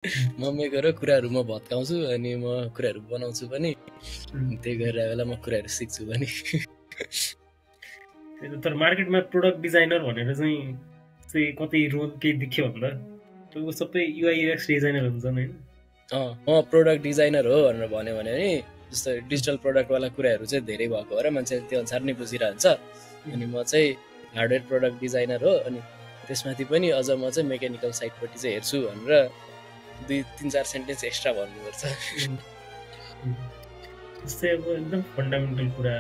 मम्मीको र कुराहरू म भत्काउँछु अनि म कुराहरू बनाउँछु पनि, त्यही गरेर बेला म कुराहरू सिक्छु पनि। तर मार्केटमा प्रोडक्ट डिजाइनर भनेर चाहिँ कतै रोल केही देख्यो भन्दा त्यो सबै युआई युएक्स डिजाइनर हुन्छन् होइन। म प्रोडक्ट डिजाइनर हो भनेर भन्यो भने नि जस्तो डिजिटल प्रोडक्टवाला कुराहरू चाहिँ धेरै भएको भएर मान्छेले त्यो अनुसार नै बुझिरहन्छ। अनि म चाहिँ हार्डवेयर प्रोडक्ट डिजाइनर हो, अनि त्यसमाथि पनि अझ म चाहिँ मेकानिकल साइडपट्टि चाहिँ हेर्छु भनेर 2-3-4 सेन्टेन्स एक्स्ट्रा भन्नुपर्छ। जस्तै अब एकदम फन्डामेन्टल कुरा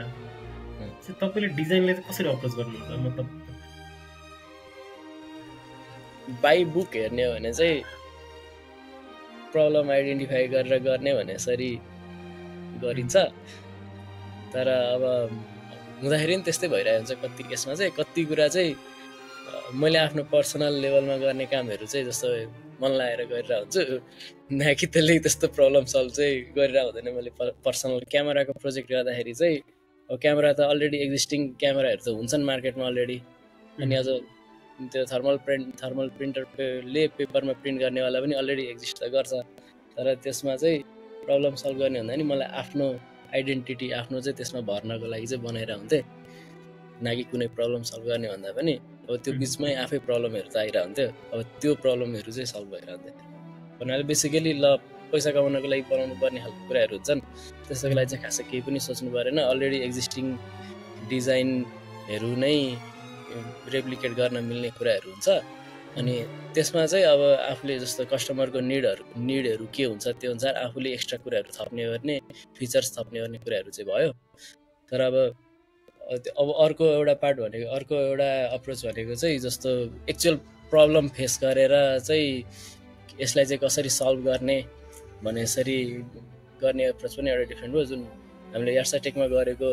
तपाईँले डिजाइनलाई चाहिँ कसरी अप्रोच गर्नुहुन्छ? मतलब बाई बुक हेर्ने हो भने चाहिँ प्रब्लम आइडेन्टिफाई गरेर गर्ने भने यसरी गरिन्छ। तर अब हुँदाखेरि पनि त्यस्तै भइरहेको हुन्छ कति केसमा चाहिँ। कति कुरा चाहिँ मैले आफ्नो पर्सनल लेभलमा गर्ने कामहरू चाहिँ जस्तो मन लगाएर गरिरहेको हुन्छु, न कि त्यसले त्यस्तो प्रब्लम सल्भ चाहिँ गरिरहेको हुँदैन। मैले पर्सनल क्यामेराको प्रोजेक्ट गर्दाखेरि चाहिँ अब क्यामेरा त अलरेडी एक्जिस्टिङ क्यामेराहरू त हुन्छन् मार्केटमा अलरेडी, अनि अझ त्यो थर्मल प्रिन्टरले पेपरमा प्रिन्ट गर्नेवाला पनि अलरेडी एक्जिस्ट त गर्छ। तर त्यसमा चाहिँ प्रब्लम सल्भ गर्ने भन्दा नि मलाई आफ्नो आइडेन्टिटी आफ्नो चाहिँ त्यसमा भर्नको लागि चाहिँ बनाएर हुन्थेँ, न कि कुनै प्रब्लम सल्भ गर्ने भन्दा पनि। अब त्यो बिचमै आफै प्रब्लमहरू त आइरह हुन्थ्यो, अब त्यो प्रब्लमहरू चाहिँ सल्भ भइरहन्थ्यो। भन्नाले बेसिकली ल पैसा कमाउनको लागि बनाउनु पर्ने खालको कुराहरू हुन्छन्, त्यसको लागि चाहिँ खासै केही पनि सोच्नु परेन। अलरेडी एक्जिस्टिङ डिजाइनहरू नै रेप्लिकेट गर्न मिल्ने कुराहरू हुन्छ। अनि त्यसमा चाहिँ अब आफूले जस्तो कस्टमरको निडहरू के हुन्छ त्यो अनुसार आफूले एक्स्ट्रा कुराहरू थप्ने गर्ने, फिचर्स थप्ने गर्ने कुराहरू चाहिँ भयो। तर अब अर्को एउटा पार्ट भनेको, अर्को एउटा अप्रोच भनेको चाहिँ जस्तो एक्चुअल प्रब्लम फेस गरेर चाहिँ यसलाई चाहिँ कसरी सल्भ गर्ने भने यसरी गर्ने अप्रोच पनि एउटा डिफ्रेन्ट हो। जुन हामीले यार्साटेकमा गरेको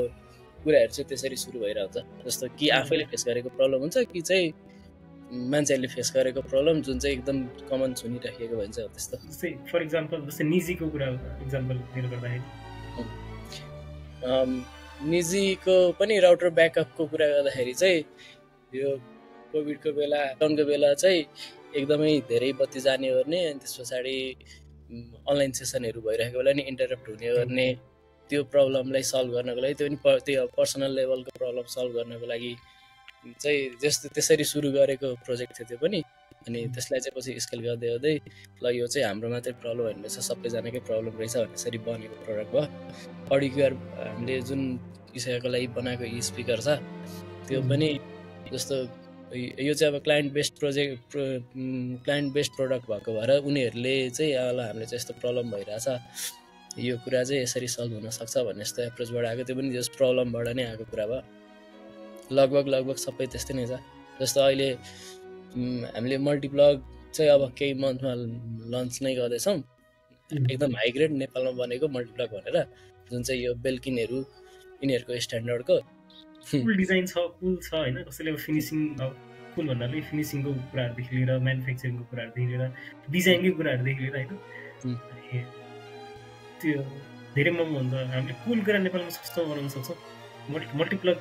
कुराहरू चाहिँ त्यसरी सुरु भइरहन्छ। जस्तो कि आफैले फेस गरेको प्रब्लम हुन्छ कि चाहिँ मान्छेहरूले फेस गरेको प्रब्लम जुन चाहिँ एकदम कमन सुनिराखिएको भन्छ त्यस्तो। जस्तै फर इक्जाम्पल जस्तै निजीको कुरा इक्जाम्पल लिएर गर्दाखेरि निजीको पनि राउटर ब्याकअपको कुरा गर्दाखेरि चाहिँ यो कोभिडको बेला लकडाउनको बेला चाहिँ एकदमै धेरै बत्ती जाने गर्ने, अनि त्यस पछाडि अनलाइन सेसनहरू भइरहेको बेला नि इन्टरप्ट हुने गर्ने, त्यो प्रब्लमलाई सल्भ गर्नको लागि त्यो पर्सनल लेभलको प्रब्लम सल्भ गर्नको लागि चाहिँ जस्तो त्यसरी सुरु गरेको प्रोजेक्ट थियो त्यो पनि। अनि त्यसलाई चाहिँ पछि स्केल गर्दै गर्दै ल यो चाहिँ हाम्रो मात्रै प्रब्लम होइन रहेछ, सबैजनाकै प्रब्लम रहेछ भन्ने यसरी बनेको प्रोडक्ट भयो। अडिक्युआर हामीले जुन विषयको लागि बनाएको ई स्पिकर छ त्यो पनि जस्तो यो चाहिँ अब क्लाइन्ट बेस्ड प्रोडक्ट भएको भएर उनीहरूले चाहिँ ल हामीले चाहिँ यस्तो प्रब्लम भइरहेछ, यो कुरा चाहिँ यसरी सल्भ हुनसक्छ भन्ने यस्तो एप्रोचबाट आएको। त्यो पनि जस्ट प्रब्लमबाट नै आएको कुरा भयो। लगभग सबै त्यस्तै नै छ। जस्तो अहिले हामीले मल्टिब्लग चाहिँ अब केही मन्थमा लन्च नै गर्दैछौँ, एकदम हाई ग्रेड नेपालमा बनेको मल्टिब्लग भनेर, जुन चाहिँ यो बेल्किनहरू यिनीहरूको स्ट्यान्डर्डको कुल डिजाइन छ, कुल छ होइन। कसैले अब फिनिसिङ, अब कुल भन्नाले फिनिसिङको कुराहरूदेखि लिएर म्यानुफ्याक्चरिङको कुराहरूदेखि लिएर डिजाइनकै कुराहरूदेखि लिएर होइन, त्यो धेरै महँगो हुन्छ। हामीले कुल कुरा नेपालमा सस्तो बनाउन सक्छौँ। मल्टिप्लग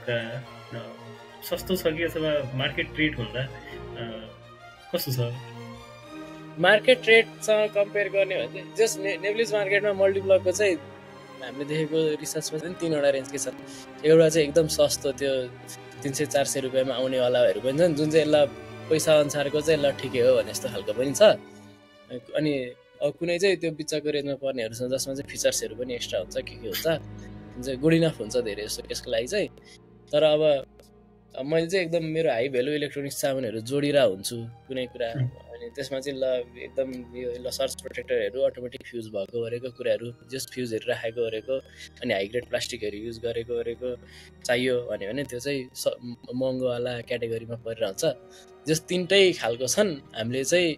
सस्तो छ कि अथवा मार्केट रेट भन्दा कस्तो छ? मार्केट रेटसँग कम्पेयर गर्ने भने चाहिँ जस्ट नेभलिज मार्केटमा मल्टिप्लगको चाहिँ हामीले देखेको रिसर्चमा चाहिँ 3वटा रेन्जकै छन्। एउटा चाहिँ एकदम सस्तो, त्यो 300-400 रुपियाँमा आउनेवालाहरू पनि छन्, जुन चाहिँ ल पैसा अनुसारको चाहिँ ल ठिकै हो भने जस्तो खालको पनि छ। अनि अब कुनै चाहिँ त्यो बिचको रेन्जमा पर्नेहरू छ जसमा चाहिँ फिचर्सहरू पनि एक्स्ट्रा हुन्छ, के हुन्छ, जुन चाहिँ गुड इनफ हुन्छ धेरै जस्तो यसको लागि चाहिँ। तर अब मैले चाहिँ एकदम मेरो हाई भ्यालु इलेक्ट्रोनिक्स सामानहरू जोडिरहेको हुन्छु कुनै कुरा, अनि त्यसमा चाहिँ ल एकदम यो ल सर्च प्रोटेक्टरहरू अटोमेटिक फ्युज भएको गरेको कुराहरू, जस्ट फ्युजहरू राखेको गरेको, अनि हाई ग्रेड प्लास्टिकहरू युज गरेको चाहियो भने त्यो चाहिँ महँगोवाला क्याटेगोरीमा परिरहन्छ। जस्ट 3टै खालको छन्। हामीले चाहिँ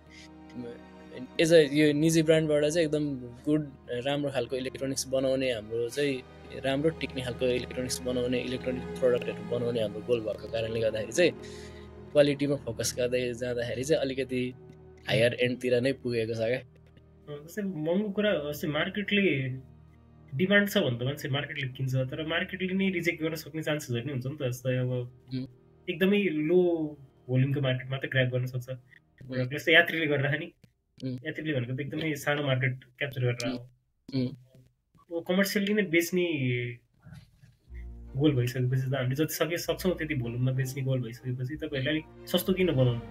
एज अ यो निजी ब्रान्डबाट चाहिँ एकदम गुड राम्रो खालको इलेक्ट्रोनिक्स बनाउने, हाम्रो चाहिँ राम्रो टिक्ने खालको इलेक्ट्रोनिक्स बनाउने, इलेक्ट्रोनिक प्रोडक्टहरू बनाउने हाम्रो गोल भएको कारणले गर्दाखेरि चाहिँ क्वालिटीमा फोकस गर्दै जाँदाखेरि चाहिँ अलिकति हायर एन्डतिर नै पुगेको छ क्या। जस्तै महँगो कुरा जस्तै मार्केटले डिमान्ड छ भने त मान्छे मार्केटले किन्छ, तर मार्केटले नै रिजेक्ट गर्न सक्ने चान्सेसहरू पनि हुन्छ नि त। जस्तै अब एकदमै लो भोल्युमको मार्केट मात्रै ग्राब गर्न सक्छ, जस्तै यात्रीले गरेर नि एथिकली भनेको त एकदमै सानो मार्केट क्याप्चर गरेर हो कमर्सियली नै बेच्ने गोल भइसकेपछि त हामीले जति सक्छौँ त्यति भोल्युममा बेच्ने गोल भइसकेपछि तपाईँहरूले अलिक सस्तो किन बनाउनु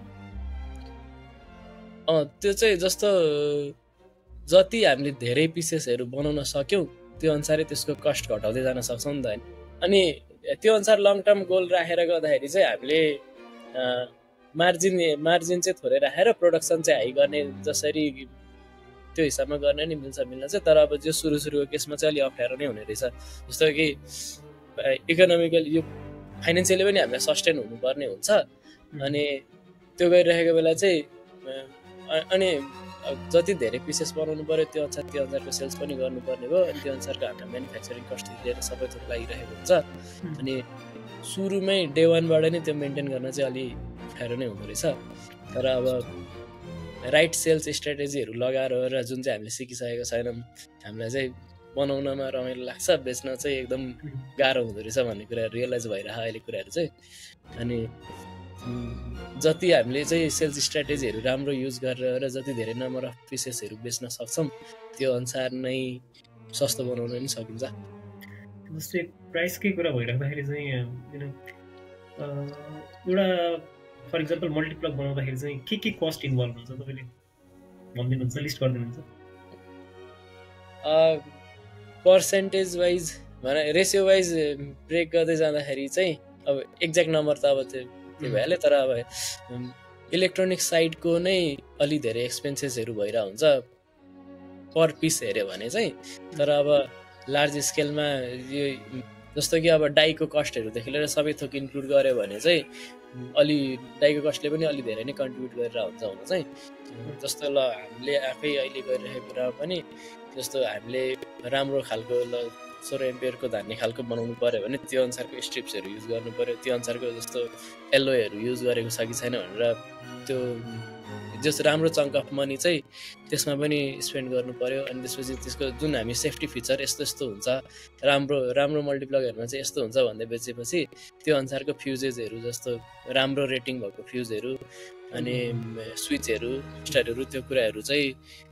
त्यो चाहिँ जस्तो जति हामीले धेरै पिसेसहरू बनाउन सक्यौँ त्यो अनुसारै त्यसको कस्ट घटाउँदै जान सक्छौँ नि त होइन अनि त्यो अनुसार लङ टर्म गोल राखेर गर्दाखेरि चाहिँ हामीले मार्जिन चाहिँ थोरै राखेर प्रोडक्सन चाहिँ हाई गर्ने जसरी त्यो हिसाबमा गर्न नि मिल्न चाहिँ तर अब जो सुरुको केसमा चाहिँ अलिक अप्ठ्यारो नै हुने रहेछ जस्तो कि इकोनोमिकल यो फाइनेन्सियली पनि हामीलाई सस्टेन हुनुपर्ने हुन्छ अनि त्यो गरिरहेको बेला चाहिँ अनि जति धेरै पिसेस बनाउनु पर्यो त्यो अनुसारको सेल्स पनि गर्नुपर्ने भयो अनि त्यो अनुसारको हामीलाई म्यानुफ्याक्चरिङ कस्ट लिएर सबै थोक लागिरहेको हुन्छ अनि सुरुमै डे वानबाट नै त्यो मेन्टेन गर्न चाहिँ अलिक अप्ठ्यारो नै हुँदो रहेछ तर अब राइट सेल्स स्ट्राटेजीहरू लगाएर र जुन चाहिँ हामीले सिकिसकेको छैनौँ हामीलाई चाहिँ बनाउनमा रमाइलो लाग्छ बेच्न चाहिँ एकदम गाह्रो हुँदो रहेछ भन्ने कुराहरू रियलाइज भइरहेको अहिले कुराहरू चाहिँ अनि जति हामीले चाहिँ सेल्स स्ट्राटेजीहरू राम्रो युज गरेर र जति धेरै नम्बर अफ पिसेसहरू बेच्न सक्छौँ त्यो अनुसार नै सस्तो बनाउन पनि सकिन्छ जस्तै प्राइसकै कुरा भइराख्दाखेरि चाहिँ एउटा फर इक्जाम्पल मल्टिप्लग बनाउँदाखेरि चाहिँ के कस्ट इन्भल्भ हुन्छ तपाईँले भनिदिनुहुन्छ लिस्ट गरिदिनुहुन्छ percentage wise ratio wise break गर्दै जाँदाखेरि चाहिँ अब एक्ज्याक्ट नम्बर त अब त्यो भइहाल्यो तर अब इलेक्ट्रोनिक साइडको नै अलि धेरै एक्सपेन्सेसहरू भइरहेको हुन्छ पर पिस हेऱ्यो भने चाहिँ तर अब लार्ज स्केलमा यो जस्तो कि अब डाईको कस्टहरूदेखि लिएर सबै थोक इन्क्लुड गऱ्यो भने चाहिँ अलि डाईको कस्टले पनि अलि धेरै नै कन्ट्रिब्युट गरेर हुन्छ हुन चाहिँ जस्तो ल हामीले आफै अहिले गरिरहेको कुरा पनि जस्तो हामीले राम्रो खालको 16 एम्पियरको धान्ने खालको बनाउनु पर्यो भने त्यो अनुसारको स्ट्रिप्सहरू युज गर्नु पर्यो त्यो अनुसारको जस्तो एलोहरू युज गरेको छ कि छैन भनेर त्यो जस्तो राम्रो चङ्क अफ मनी चाहिँ त्यसमा पनि स्पेन्ड गर्नु पर्यो अनि त्यसपछि त्यसको जुन हामी सेफ्टी फिचर यस्तो हुन्छ राम्रो मल्टिप्लगहरूमा चाहिँ यस्तो हुन्छ भन्दै बेचेपछि त्यो अनुसारको फ्युजेसहरू जस्तो राम्रो रेटिङ भएको फ्युजहरू अनि स्विचहरू स्टारहरू त्यो कुराहरू चाहिँ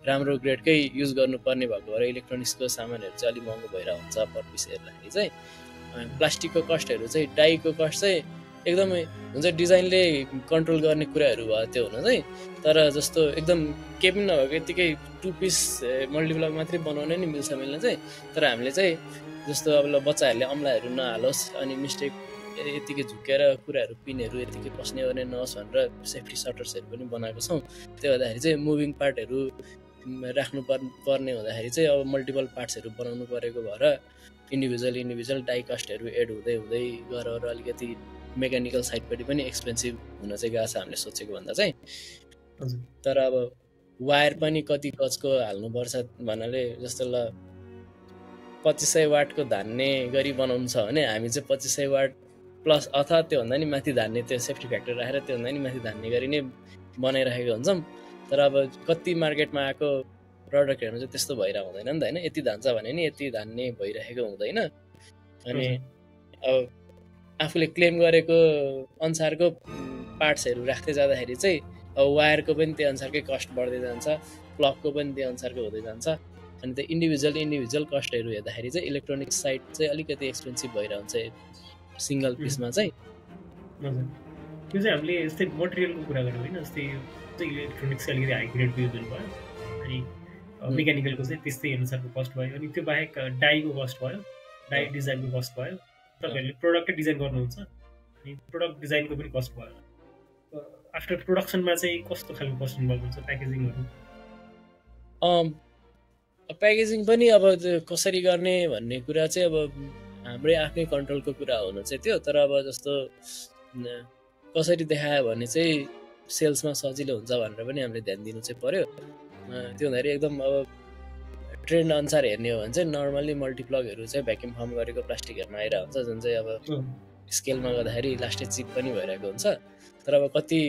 राम्रो ग्रेडकै युज गर्नुपर्ने भएको भएर इलेक्ट्रोनिक्सको सामानहरू चाहिँ अलिक महँगो भइरहेको हुन्छ पर पिस हेर्दाखेरि चाहिँ प्लास्टिकको कस्टहरू चाहिँ डाईको कस्ट चाहिँ एकदमै हुन्छ डिजाइनले कन्ट्रोल गर्ने कुराहरू भयो त्यो हुन चाहिँ तर जस्तो एकदम केही पनि नभएको यतिकै 2 पिस मल्टिप्लग मात्रै बनाउन नि मिल्न चाहिँ तर हामीले चाहिँ जस्तो अब बच्चाहरूले अम्लाहरू नहालोस् अनि मिस्टेक यतिकै झुकेर कुराहरू पिनहरू यतिकै पस्ने गर्ने नहोस् भनेर सेफ्टी सटर्सहरू पनि बनाएको छौँ त्यो हुँदाखेरि चाहिँ मुभिङ पार्टहरू राख्नु पर्ने हुँदाखेरि चाहिँ अब मल्टिपल पार्ट्सहरू बनाउनु परेको भएर इन्डिभिजुअल डाई कस्टहरू एड हुँदै गरेर अलिकति मेकानिकल साइडपट्टि पनि एक्सपेन्सिभ हुन चाहिँ गएको छ हामीले सोचेको भन्दा चाहिँ तर अब वायर पनि कति गजको हाल्नुपर्छ भन्नाले जस्तो ल 2500 वाटको धान्ने गरी बनाउनु छ भने हामी चाहिँ 2500 वाट प्लस अथवा त्योभन्दा नि माथि धान्ने त्यो सेफ्टी फ्याक्टर राखेर त्योभन्दा नि माथि धान्ने गरी नै बनाइराखेको हुन्छौँ तर अब कति मार्केटमा आएको प्रडक्टहरूमा चाहिँ त्यस्तो भइरहेको हुँदैन नि त होइन यति धान्छ भने नि यति धान्ने भइरहेको हुँदैन अनि अब आफूले क्लेम गरेको अनुसारको पार्ट्सहरू राख्दै जाँदाखेरि चाहिँ अब वायरको पनि त्यो अनुसारकै कस्ट बढ्दै जान्छ प्लगको पनि त्यो अनुसारको हुँदै जान्छ अनि त्यो इन्डिभिजुअल कस्टहरू हेर्दाखेरि चाहिँ इलेक्ट्रोनिक साइड चाहिँ अलिकति एक्सपेन्सिभ भइरहेको हुन्छ सिङ्गल पिसमा चाहिँ त्यो चाहिँ हामीले यस्तै मटेरियलको कुरा गऱ्यौँ होइन जस्तै इलेक्ट्रोनिक्स अलिकति हाई ग्रेडको युज गर्नुभयो अनि मेकानिकलको चाहिँ त्यस्तै अनुसारको कस्ट भयो अनि त्यो बाहेक डाईको कस्ट भयो डाई डिजाइनको कस्ट भयो तपाईँहरूले प्रोडक्टै डिजाइन गर्नुहुन्छ अनि प्रोडक्ट डिजाइनको पनि कस्ट भयो आफ्टर प्रोडक्सनमा चाहिँ कस्तो खालको कस्ट इन्भल्भ हुन्छ प्याकेजिङहरू प्याकेजिङ पनि अब कसरी गर्ने भन्ने कुरा चाहिँ अब हाम्रै आफ्नै कन्ट्रोलको कुरा हुनु चाहिँ त्यो तर अब जस्तो कसरी देखायो भने चाहिँ सेल्समा सजिलो हुन्छ भनेर पनि हामीले ध्यान दिनु चाहिँ पर्यो त्यो हुँदाखेरि एकदम अब ट्रेन्ड अनुसार हेर्ने हो भने चाहिँ नर्मल्ली मल्टिप्लगहरू चाहिँ भ्याक्युम फर्म गरेको प्लास्टिकहरूमा आइरहेको हुन्छ जुन चाहिँ अब स्केलमा गर्दाखेरि इलास्टिक चिप पनि भइरहेको हुन्छ तर अब कति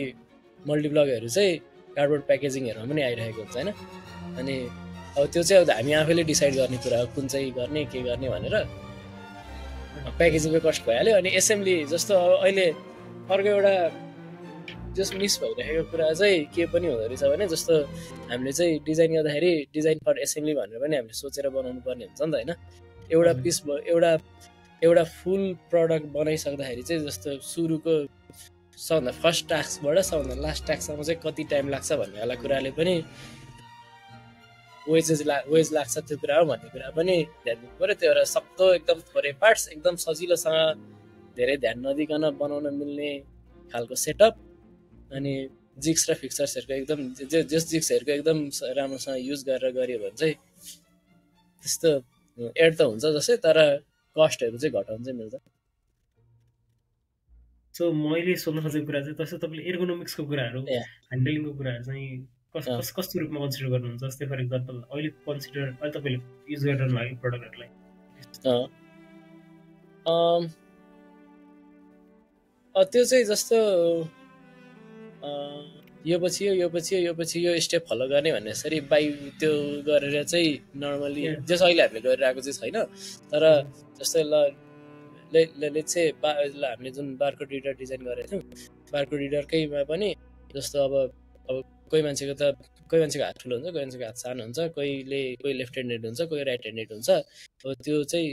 मल्टिप्लगहरू चाहिँ कार्डबोर्ड प्याकेजिङहरूमा पनि आइरहेको हुन्छ होइन अनि अब त्यो चाहिँ अब हामी आफैले डिसाइड गर्ने कुरा हो कुन चाहिँ गर्ने के गर्ने भनेर प्याकेजिङको कस्ट भइहाल्यो अनि एसेम्बली जस्तो अब अहिले अर्को एउटा जस मिस भइरहेको कुरा चाहिँ के पनि हुँदो रहेछ भने जस्तो हामीले चाहिँ डिजाइन गर्दाखेरि डिजाइन फर एसेम्बली भनेर पनि हामीले सोचेर बनाउनु पर्ने हुन्छ नि त होइन एउटा पिस एउटा फुल प्रडक्ट बनाइसक्दाखेरि चाहिँ जस्तो सुरुको सबभन्दा फर्स्ट टास्कबाट सबभन्दा लास्ट टास्कसम्म चाहिँ कति टाइम लाग्छ भन्ने वाला कुराले पनि वेज लाग्छ त्यो कुरा हो भन्ने कुरा पनि ध्यान दिनु पऱ्यो त्यो एउटा सक्दो एकदम थोरै पार्ट्स एकदम सजिलोसँग धेरै ध्यान नदिकन बनाउन मिल्ने खालको सेटअप अनि जिक्स र फिक्चर्सहरूको एकदम जस जिक्सहरूको एकदम राम्रोसँग युज गरेर गऱ्यो भने चाहिँ त्यस्तो एड त हुन्छ जस्तै तर कस्टहरू चाहिँ घटाउन चाहिँ मिल्छ सो मैले सोध्न खोजेको कुरा चाहिँ जस्तो तपाईँले एर्गोनोमिक्सको कुराहरू ह्यान्डलिङको कुराहरू चाहिँ कस्तो रूपमा कन्सिडर गर्नुहुन्छ जस्तै फर इक्जाम्पल अहिले तपाईँले युज गरिरहनु भएको प्रडक्टहरूलाई त्यो चाहिँ जस्तो यो पछि यो स्टेप फलो गर्ने भन्ने यसरी बाई त्यो गरेर चाहिँ नर्मली जस अहिले हामीले गरिरहेको चाहिँ छैन तर जस्तै चाहिँ हामीले जुन बारकोड रिडर डिजाइन गरेको थियौँ बारकोड रिडरकैमा पनि जस्तो अब कोही मान्छेको हात ठुलो हुन्छ कोही मान्छेको हात सानो हुन्छ कोही लेफ्ट ह्यान्डेड हुन्छ कोही राइट ह्यान्डेड हुन्छ अब त्यो चाहिँ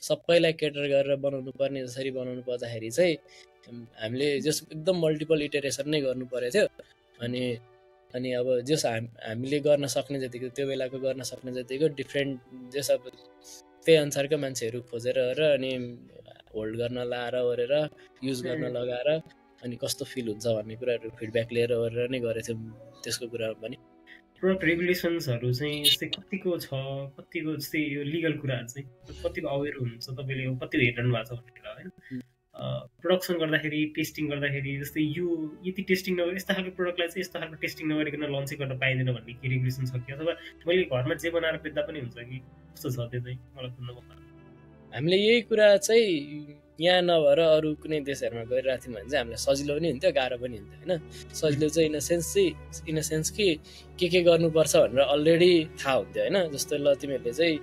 सबैलाई केटर गरेर बनाउनु पर्ने जसरी बनाउनु पर्दाखेरि चाहिँ हामीले जस एकदम मल्टिपल इटरेसन नै गर्नु परेको थियो अनि अब जस हामीले गर्न सक्ने जतिको त्यो बेलाको गर्न सक्ने जतिको डिफ्रेन्ट जस अब त्यही अनुसारको मान्छेहरू खोजेर अनि होल्ड गर्न लाएर ओरेर युज गर्न लगाएर अनि कस्तो फिल हुन्छ भन्ने कुराहरू फिडब्याक लिएर ओरेर नै गरेको थियौँ त्यसको कुराहरू पनि प्रोडक्ट रेगुलेसन्सहरू चाहिँ यस्तै कतिको छ कतिको जस्तै यो लिगल कुराहरू चाहिँ कतिको अवेर हुनुहुन्छ तपाईँले कतिको हेरिरहनु भएको छ भनेर होइन प्रोडक्सन गर्दाखेरि टेस्टिङ गर्दाखेरि जस्तै यो यति टेस्टिङ नगरी यस्तो खालको प्रोडक्टलाई चाहिँ यस्तो खालको टेस्टिङ नगरिकन लन्चै गर्न पाइँदैन भन्ने के रेगुलेसन छ कि अथवा मैले घरमा जे बनाएर बेच्दा पनि हुन्छ कि कस्तो छ त्यो चाहिँ मलाई बुझ्नु मन लाग्छ हामीले यही कुरा चाहिँ यहाँ नभएर अरू कुनै देशहरूमा गरिरहेको थियौँ भने चाहिँ हामीलाई सजिलो पनि हुन्थ्यो गाह्रो पनि हुन्थ्यो होइन सजिलो चाहिँ इन द सेन्स कि के गर्नुपर्छ भनेर अलरेडी थाहा हुन्थ्यो होइन जस्तो ल तिमीहरूले चाहिँ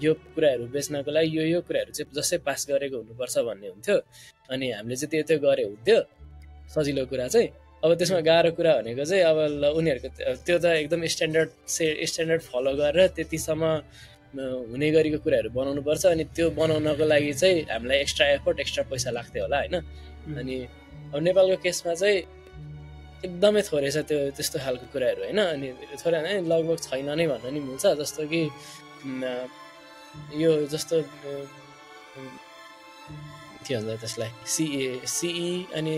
यो कुराहरू बेच्नको लागि यो कुराहरू चाहिँ जसै पास गरेको हुनुपर्छ भन्ने हुन्थ्यो अनि हामीले चाहिँ त्यो गरे हुन्थ्यो सजिलो कुरा चाहिँ अब त्यसमा गाह्रो कुरा भनेको चाहिँ अब उनीहरूको त्यो त एकदम स्ट्यान्डर्ड फलो गरेर त्यतिसम्म हुने गरेको कुराहरू बनाउनु पर्छ अनि त्यो बनाउनको लागि चाहिँ हामीलाई एक्स्ट्रा एफर्ट एक्स्ट्रा पैसा लाग्थ्यो होला होइन अनि अब नेपालको केसमा चाहिँ एकदमै थोरै छ त्यो त्यस्तो खालको कुराहरू होइन अनि थोरै होइन लगभग छैन नै भन्न नि मिल्छ जस्तो कि यो जस्तो के भन्छ त्यसलाई सिई अनि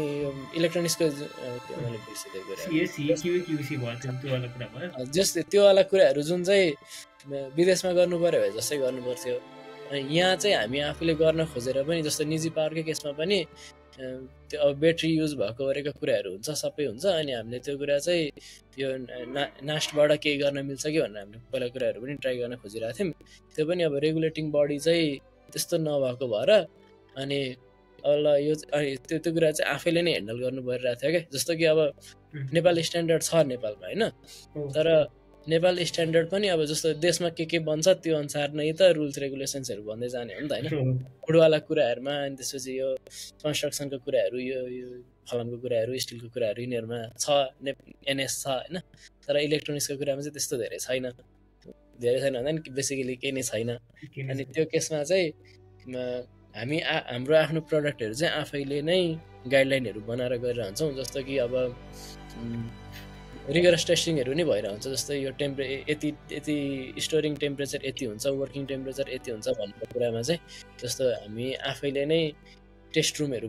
इलेक्ट्रोनिक्सको जस्तै त्यो वाला कुराहरू जुन चाहिँ विदेशमा गर्नु पर्यो भए जस्तै गर्नु पर्थ्यो अनि यहाँ चाहिँ हामी आफूले गर्न खोजेर पनि जस्तो निजी पावरकै केसमा पनि त्यो अब ब्याट्री युज भएको गरेको कुराहरू हुन्छ सबै हुन्छ अनि हामीले त्यो कुरा चाहिँ यो नास्टबाट केही गर्न मिल्छ कि भनेर हामीले पहिला कुराहरू पनि ट्राई गर्न खोजिरहेको थियौँ त्यो पनि अब रेगुलेटिङ बडी चाहिँ त्यस्तो नभएको भएर अनि अब यो त्यो कुरा चाहिँ आफैले नै ह्यान्डल गर्नु परिरहेको थियो क्या जस्तो कि अब नेपाल स्ट्यान्डर्ड छ नेपालमा होइन तर नेपाल स्ट्यान्डर्ड पनि अब जस्तो देशमा के बन्छ त्यो अनुसार नै त रुल्स रेगुलेसन्सहरू भन्दै जाने हो नि त होइन फुडवाला कुराहरूमा अनि त्यसपछि यो कन्स्ट्रक्सनको कुराहरू यो फलामको कुराहरू स्टिलको कुराहरू यिनीहरूमा छ एनएस छ होइन तर इलेक्ट्रोनिक्सको कुरामा चाहिँ त्यस्तो धेरै छैन भन्दा नि बेसिकली केही नै छैन अनि त्यो केसमा चाहिँ हामी हाम्रो आफ्नो प्रडक्टहरू चाहिँ आफैले नै गाइडलाइनहरू बनाएर गरिरहन्छौँ जस्तो कि अब रिगरस टेस्टिङहरू नै भइरहेको हुन्छ जस्तै यो यति स्टोरिङ टेम्परेचर यति हुन्छ वर्किङ टेम्परेचर यति हुन्छ भन्ने कुरामा चाहिँ जस्तो हामी आफैले नै टेस्ट रुमहरू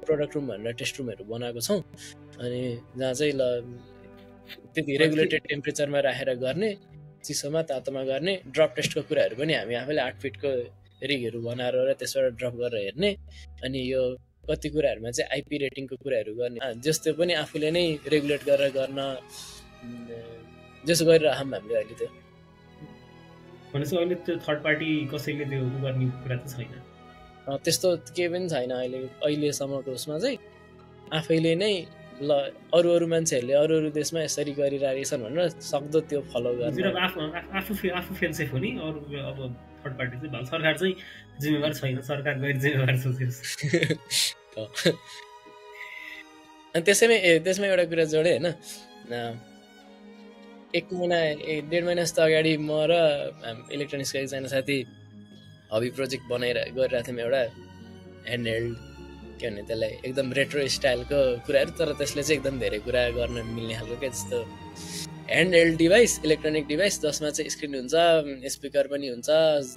प्रडक्ट रुम भनेर टेस्ट रुमहरू बनाएको छौँ अनि जहाँ चाहिँ त्यति रेगुलेटेड टेम्परेचरमा राखेर गर्ने चिसोमा तातोमा गर्ने ड्रप टेस्टको कुराहरू पनि हामी आफैले 8 फिटको रिगहरू बनाएर र त्यसबाट ड्रप गरेर हेर्ने अनि यो कति कुराहरूमा चाहिँ आइपी रेटिङको कुराहरू गर्ने जस्तो पनि आफूले नै रेगुलेट गरेर गर्न जसो गरिरहौँ हामीले अहिले त्यो भनेपछि अहिले त्यो थर्ड पार्टी कसैले त्यो गर्ने कुरा त छैन त्यस्तो केही पनि छैन अहिलेसम्मको उसमा चाहिँ आफैले नै ल अरू मान्छेहरूले अरू देशमा यसरी गरिरहेछन् भनेर सक्दो त्यो फलो गर्ने आफू फेल सेफ हो नि अरू अब थर्ड पार्टी चाहिँ सरकार चाहिँ जिम्मेवार छैन सरकार गैर जिम्मेवार सोचियोस् अनि त्यसमै एउटा कुरा जोडेँ होइन, 1 महिना 1.5 महिना जस्तो अगाडि म र इलेक्ट्रोनिक्सको एकजना साथी हबी प्रोजेक्ट गरिरहेको थियौँ एउटा ह्यान्डहेल्ड, के भन्ने त्यसलाई एकदम रेट्रो स्टाइलको कुराहरू, तर त्यसले चाहिँ एकदम धेरै कुरा गर्न मिल्ने खालको क्या, जस्तो ह्यान्डहेल्ड डिभाइस, इलेक्ट्रोनिक डिभाइस जसमा चाहिँ स्क्रिन हुन्छ, स्पिकर पनि हुन्छ,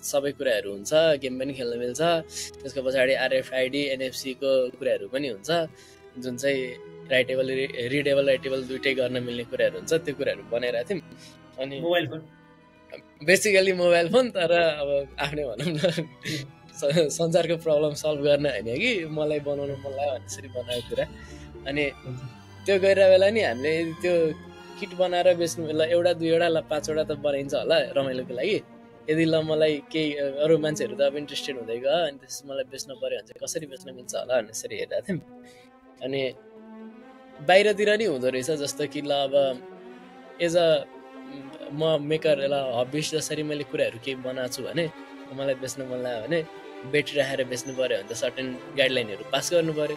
सबै कुराहरू हुन्छ, गेम पनि खेल्न मिल्छ, त्यसको पछाडि RFID NFC को कुराहरू पनि हुन्छ, जुन चाहिँ रिडेबल राइटेबल दुइटै गर्न मिल्ने कुराहरू हुन्छ, त्यो कुराहरू बनाइरहेको थियौँ। अनि mobile phone basically mobile phone, तर अब आफ्नै भनौँ न संसारको प्रब्लम सल्भ गर्न होइन कि मलाई बनाउनु मन लाग्यो भनेसरी बनाएको कुरा। अनि त्यो गरेर बेला नि हामीले त्यो किट बनाएर बेच्नु बेला 1 2 ल 5 वटा त बनाइन्छ होला रमाइलोको लागि। यदि ल मलाई केही अरू मान्छेहरू त अब इन्ट्रेस्टेड हुँदै गयो, अनि त्यसपछि मलाई बेच्नु पऱ्यो भने चाहिँ कसरी बेच्न मिल्छ होला भनेसरी हेरेको थियौँ। अनि बाहिरतिर नि हुँदो रहेछ, जस्तो कि ल अब एज अ म मेकर ल हबिस्ट जसरी मैले कुराहरू केही बनाएको छु भने मलाई बेच्न मन लाग्यो भने ब्याट्री राखेर बेच्नु पऱ्यो भने त सर्टेन गाइडलाइनहरू पास गर्नु पऱ्यो।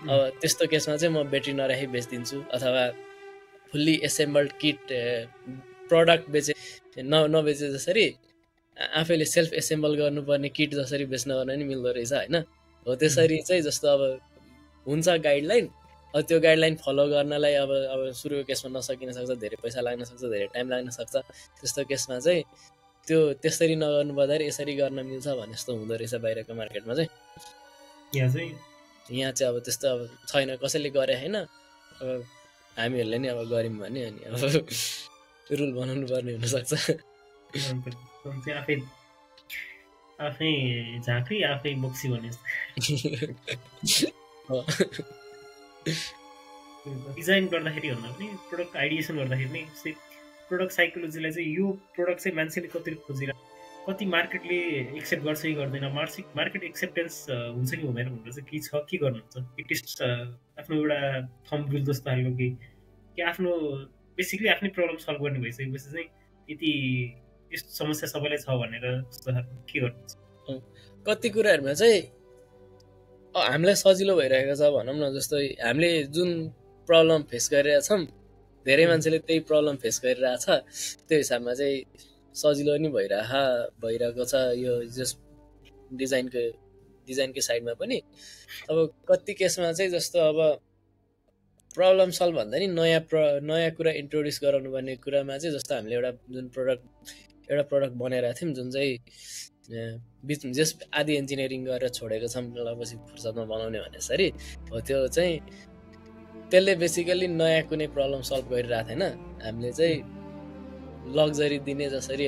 अब त्यस्तो केसमा चाहिँ म ब्याट्री नराखी बेचिदिन्छु, अथवा फुल्ली एसेम्बल्ड किट प्रडक्ट नबेचे जसरी आफैले सेल्फ एसेम्बल गर्नुपर्ने किट जसरी बेच्न गर्न नि मिल्दो रहेछ होइन। हो त्यसरी चाहिँ जस्तो अब हुन्छ गाइडलाइन, अब त्यो गाइडलाइन फलो गर्नलाई अब सुरुको केसमा नसकिन सक्छ, धेरै पैसा लाग्न सक्छ, धेरै टाइम लाग्न सक्छ। त्यस्तो केसमा चाहिँ त्यो त्यसरी नगर्नु पर्दाखेरि यसरी गर्न मिल्छ भने जस्तो हुँदो रहेछ बाहिरको मार्केटमा चाहिँ। यहाँ चाहिँ अब त्यस्तो अब छैन, कसैले गरे होइन, अब हामीहरूले नि अब गऱ्यौँ भने अनि अब रुल बनाउनु पर्ने हुनसक्छ। आफै झाँक्री आफै बोक्सी भने डिजाइन गर्दाखेरि भन्दा पनि प्रोडक्ट आइडिएसन गर्दाखेरि नै प्रोडक्ट साइकोलोजीलाई चाहिँ यो प्रोडक्ट चाहिँ मान्छेले कति खोजिरहेको, कति मार्केटले एक्सेप्ट गर्छ कि गर्दैन, मार्केट एक्सेप्टेन्स हुन्छ कि हुँदैन भनेर चाहिँ के छ, के गर्नुहुन्छ? एटलिस्ट आफ्नो एउटा थम्ब रुल जस्तो खालको कि आफ्नो बेसिकली आफ्नै प्रब्लम सल्भ गर्ने भइसकेपछि चाहिँ यति यस्तो समस्या सबैलाई छ भनेर जस्तो खालको के गर्नुहुन्छ? कति कुराहरूमा चाहिँ हामीलाई सजिलो भइरहेको छ भनौँ न, जस्तो हामीले जुन प्रब्लम फेस गरिरहेका छौँ धेरै मान्छेले त्यही प्रब्लम फेस गरिरहेछ, त्यो हिसाबमा चाहिँ सजिलो नि भइरहेको छ यो जस्ट डिजाइनकै साइडमा पनि। अब कति केसमा चाहिँ जस्तो अब प्रब्लम सल्भ भन्दा नि नयाँ कुरा इन्ट्रोड्युस गराउनु पर्ने कुरामा चाहिँ जस्तो हामीले एउटा प्रडक्ट बनाइरहेको थियौँ जुन चाहिँ बिचमा जस्ट आधी इन्जिनियरिङ गरेर छोडेको छौँ, पछि फुर्सदमा बनाउने भनेसरी हो। त्यो चाहिँ त्यसले बेसिकली नयाँ कुनै प्रब्लम सल्भ गरिरहेको थिएन, हामीले चाहिँ लग्जरी दिने जसरी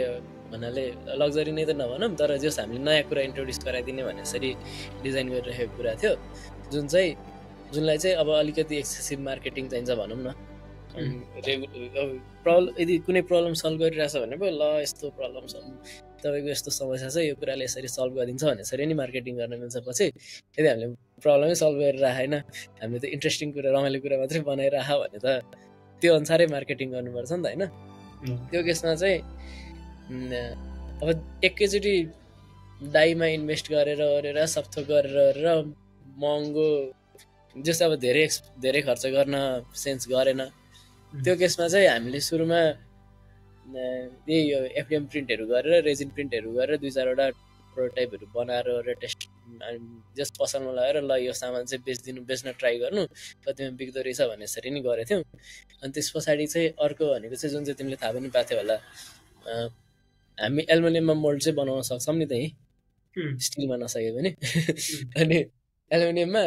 भन्नाले लग्जरी नै त नभनौँ, तर जस हामीले नयाँ कुरा इन्ट्रोड्युस गराइदिने भनेसरी डिजाइन गरिरहेको कुरा थियो, जुनलाई चाहिँ अब अलिकति एक्सेसिभ मार्केटिङ चाहिन्छ भनौँ न। यदि कुनै प्रब्लम सल्भ गरिरहेछ भने पो ल यस्तो प्रब्लम सल्भ, तपाईँको यस्तो समस्या छ, यो कुराले यसरी सल्भ गरिदिन्छ भनेसरी नै मार्केटिङ गर्न मिल्छ। पछि यदि हामीले प्रब्लमै सल्भ गरिरहेन, हामीले त इन्ट्रेस्टिङ कुरा रमाइलो कुरा मात्रै बनाइरह भने त त्यो अनुसारै मार्केटिङ गर्नुपर्छ नि त होइन। त्यो केसमा चाहिँ अब एकैचोटि डाइमा इन्भेस्ट गरेर सबथोक गरेर महँगो जस्तो अब धेरै खर्च गर्न सेन्स गरेन। त्यो केसमा चाहिँ हामीले सुरुमा यही यो FDM प्रिन्टहरू गरेर रेजिन प्रिन्टहरू गरेर 2-4 वटा प्रोटोटाइपहरू बनाएर टेस्ट जस्ट पसलमा लगाएर ल यो सामान चाहिँ बेच्न ट्राई गर्नु, कतिमा बिग्दो रहेछ भनेसरी नै गरेको थियौँ। अनि त्यस पछाडि चाहिँ अर्को भनेको चाहिँ जुन चाहिँ तिमीले थाहा पनि पाएको थियो होला, हामी एल्युमिनियममा मोल्ड चाहिँ बनाउन सक्छौँ नि त यहीँ, स्टिलमा नसके पनि। अनि एल्युमिनियममा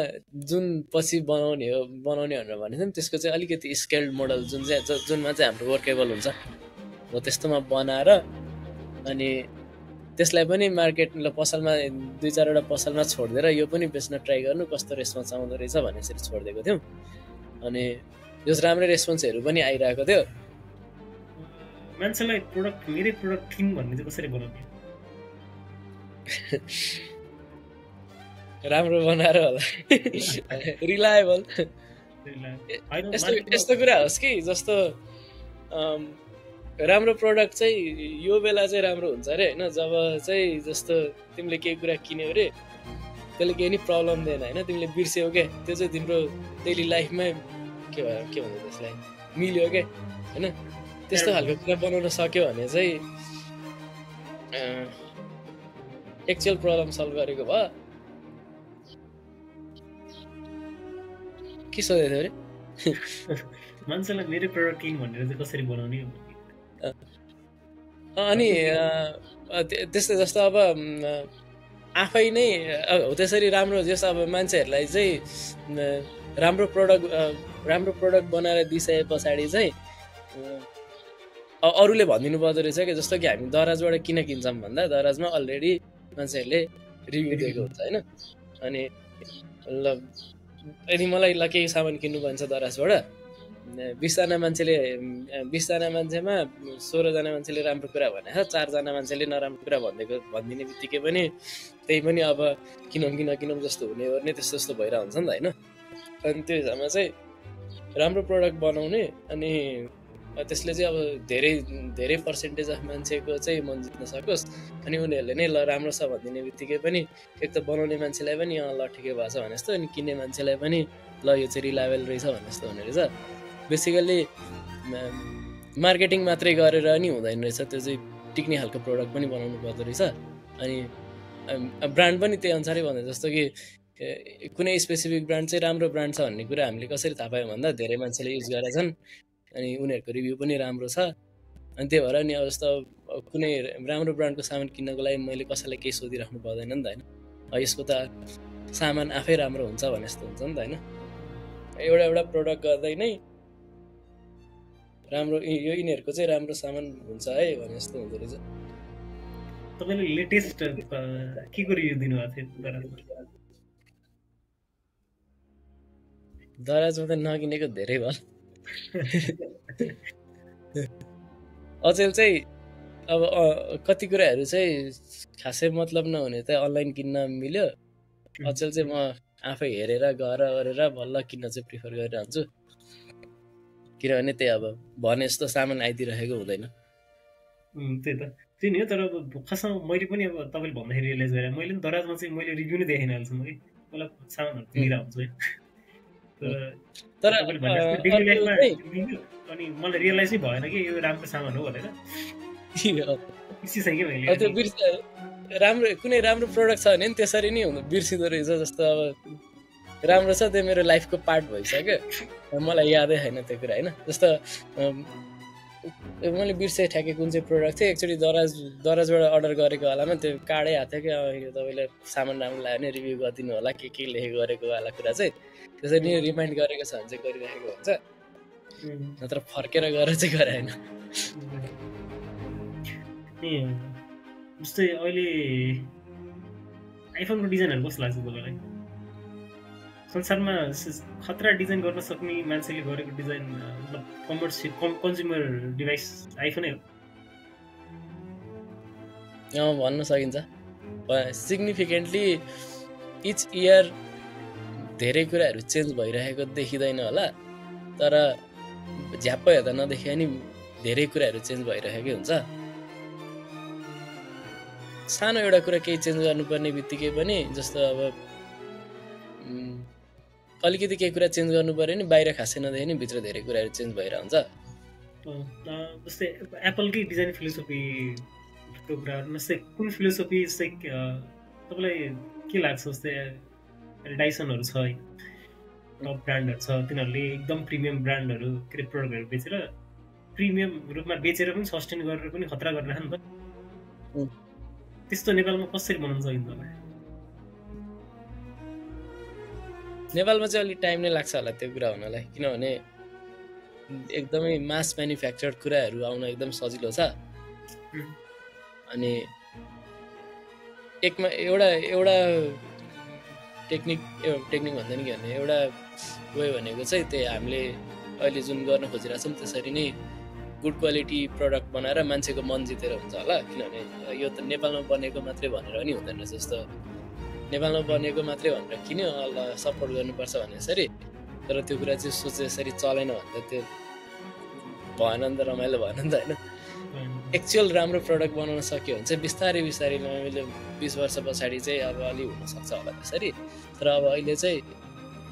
जुन पछि बनाउने भनेर भनेको थियौँ, त्यसको चाहिँ अलिकति स्केल्ड मोडल जुनमा चाहिँ हाम्रो वर्केबल हुन्छ हो, त्यस्तोमा बनाएर अनि त्यसलाई पनि मार्केटले पसलमा 2-4 वटा पसलमा छोडिदिएर यो पनि बेच्न ट्राई गर्नु कस्तो रेस्पोन्स आउँदो रहेछ भनेसरी छोडिदिएको थियौँ। अनि जस राम्रो रेस्पोन्सहरू पनि आइरहेको थियो। मान्छेलाई मेरै प्रोडक्ट किन भन्ने चाहिँ कसरी बनाउने? राम्रो बनाएर होला, रिलायबल यस्तो कुरा होस् कि जस्तो राम्रो प्रोडक्ट चाहिँ यो बेला चाहिँ राम्रो हुन्छ अरे होइन, जब चाहिँ जस्तो तिमीले केही कुरा किन्यौ अरे त्यसले केही नि प्रब्लम दिएन होइन, तिमीले बिर्स्यौ क्या, त्यो चाहिँ तिम्रो डेली लाइफमै के भन्छ त्यसलाई मिल्यो के होइन त्यस्तो खालको कुरा बनाउन सक्यो भने चाहिँ एक्चुअल प्रब्लम सल्भ गरेको भयो के सोधेको थियो अरे मान्छेलाई मेरो प्रडक्ट किङ भनेर चाहिँ कसरी बनाउने अनि त्यस्तै जस्तो अब आफै नै हो त्यसरी राम्रो जस्तो अब मान्छेहरूलाई चाहिँ राम्रो प्रडक्ट बनाएर दिइसके पछाडि चाहिँ अरूले भनिदिनु पर्दो रहेछ कि जस्तो कि हामी दराजबाट किन किन्छौँ भन्दा दराजमा अलरेडी मान्छेहरूले रिभ्यू दिएको हुन्छ होइन अनि ल यदि मलाई ल केही सामान किन्नु भन्छ दराजबाट 20जना मान्छेमा 16जना मान्छेले राम्रो कुरा भने 4जना मान्छेले नराम्रो कुरा भनिदिने बित्तिकै पनि त्यही पनि अब किनौँ जस्तो हुने गर्ने त्यस्तो भइरहेको हुन्छ नि त होइन अनि त्यो हिसाबमा चाहिँ राम्रो प्रडक्ट बनाउने अनि त्यसले चाहिँ अब धेरै पर्सेन्टेज अफ मान्छेको चाहिँ मन जित्न सकोस् अनि उनीहरूले नै ल राम्रो छ भनिदिने बित्तिकै पनि एक त बनाउने मान्छेलाई पनि ल ठिकै भएको छ भने जस्तो अनि किन्ने मान्छेलाई पनि ल यो चाहिँ रिलायबल रहेछ भने जस्तो हुने रहेछ बेसिकल्ली मार्केटिङ मात्रै गरेर नि हुँदैन रहेछ त्यो चाहिँ टिक्ने खालको प्रडक्ट पनि बनाउनु पर्दो रहेछ अनि ब्रान्ड पनि त्यही अनुसारै भन्दा जस्तो कि कुनै स्पेसिफिक ब्रान्ड चाहिँ राम्रो ब्रान्ड छ भन्ने कुरा हामीले कसरी थाहा पायौँ भन्दा धेरै मान्छेले युज गरेका छन् अनि उनीहरूको रिभ्यू पनि राम्रो छ अनि त्यही भएर नि अब जस्तो कुनै राम्रो ब्रान्डको सामान किन्नको लागि मैले कसैलाई केही सोधिराख्नु पर्दैन नि त होइन यसको त सामान आफै राम्रो हुन्छ भने जस्तो हुन्छ नि त होइन एउटा प्रडक्ट गर्दै नै राम्रो यो यिनीहरूको चाहिँ राम्रो सामान हुन्छ है भने जस्तो हुँदो रहेछ तपाईँले लेटेस्ट के को रिभ्यू दिनुभएको थियो दराजमा त नकिनेको धेरै भयो अचेल चाहिँ अब कति कुराहरू चाहिँ खासै मतलब नहुने त अनलाइन किन्न मिल्यो अचेल चाहिँ म आफै हेरेर गरेर बल्ल किन्न चाहिँ प्रिफर गरिरहन्छु किनभने त्यही अब भने जस्तो सामान आइदिरहेको हुँदैन त्यही त त्यही नि हो तर अब खासमा मैले पनि अब तपाईँले भन्दाखेरि रियलाइज गरेँ मैले पनि दराजमा चाहिँ मैले रिभ्यू नै देखेन अहिलेसम्म कि मलाई सामानहरू किनिरहेको हुन्छ तर अनि मलाई रियलाइज नै भएन कि यो राम्रो सामान हो भनेर राम्रो कुनै राम्रो प्रडक्ट छ भने नि त्यसरी नै हुनु बिर्सिँदो रहेछ जस्तो अब राम्रो छ त्यो मेरो लाइफको पार्ट भइसक्यो मलाई यादै छैन त्यो कुरा होइन जस्तो मैले बिर्सेँ ठ्याक्कै कुन चाहिँ प्रडक्ट थियो एक्चुअली दराजबाट अर्डर गरेको बेलामा त्यो कार्डै आएको थियो कि यो तपाईँले सामान राम्रो लाग्यो भने रिभ्यू गरिदिनु होला के लेखेको गरेको वाला कुरा चाहिँ त्यसरी नै रिमाइन्ड गरेको छ भने चाहिँ गरिराखेको हुन्छ नत्र फर्केर गएर चाहिँ गराएन जस्तै अहिले आइफोनको डिजाइनहरू कस्तो लाग्छ तपाईँलाई संसारमा खतरा डिजाइन गर्न सक्ने मान्छेले गरेको डिजाइन मतलब कन्ज्युमर डिभाइस आइफोनै हो भन्न सकिन्छ सिग्निफिकेन्टली इच इयर धेरै कुराहरू चेन्ज भइरहेको देखिँदैन होला तर झ्याप्प हेर्दा नदेखिए नि धेरै कुराहरू चेन्ज भइरहेकै हुन्छ सानो एउटा कुरा केही चेन्ज गर्नुपर्ने बित्तिकै पनि जस्तो अब अलिकति केही कुरा चेन्ज गर्नु पर्यो नि बाहिर खासै नदेखि नि भित्र धेरै कुराहरू चेन्ज भइरहेको हुन्छ जस्तै एप्पलकै डिजाइन फिलोसफीको कुराहरू जस्तै कुन फिलोसफी जस्तै तपाईँलाई के लाग्छ जस्तै डाइसनहरू छ है टप ब्रान्डहरू छ तिनीहरूले एकदम प्रिमियम ब्रान्डहरू के अरे प्रडक्टहरू बेचेर प्रिमियम रूपमा बेचेर पनि सस्टेन गरेर पनि खतरा गरिरह नि त त्यस्तो नेपालमा कसरी बनाउन सकिन्छ होला नेपालमा चाहिँ अलिक टाइम नै लाग्छ होला त्यो कुरा हुनलाई किनभने एकदमै मास म्यानुफ्याक्चर्ड कुराहरू आउन एकदम सजिलो छ अनि एउटा टेक्निक भन्दा नि के भने एउटा वे भनेको चाहिँ त्यही हामीले अहिले जुन गर्न खोजिरहेछौँ त्यसरी नै गुड क्वालिटी प्रडक्ट बनाएर मान्छेको मन जितेर हुन्छ होला किनभने यो त नेपालमा बनेको मात्रै भनेर पनि हुँदैन जस्तो नेपालमा बनेको मात्रै भनेर किन सपोर्ट गर्नुपर्छ भने यसरी तर त्यो कुरा चाहिँ सोचे यसरी चलेन भन्दा त्यो भएन नि त रमाइलो भएन नि त होइन एक्चुअल राम्रो प्रडक्ट बनाउन सक्यो भने चाहिँ बिस्तारै मैले 20 वर्ष पछाडि चाहिँ अब अलि हुनसक्छ होला त्यसरी तर अब अहिले चाहिँ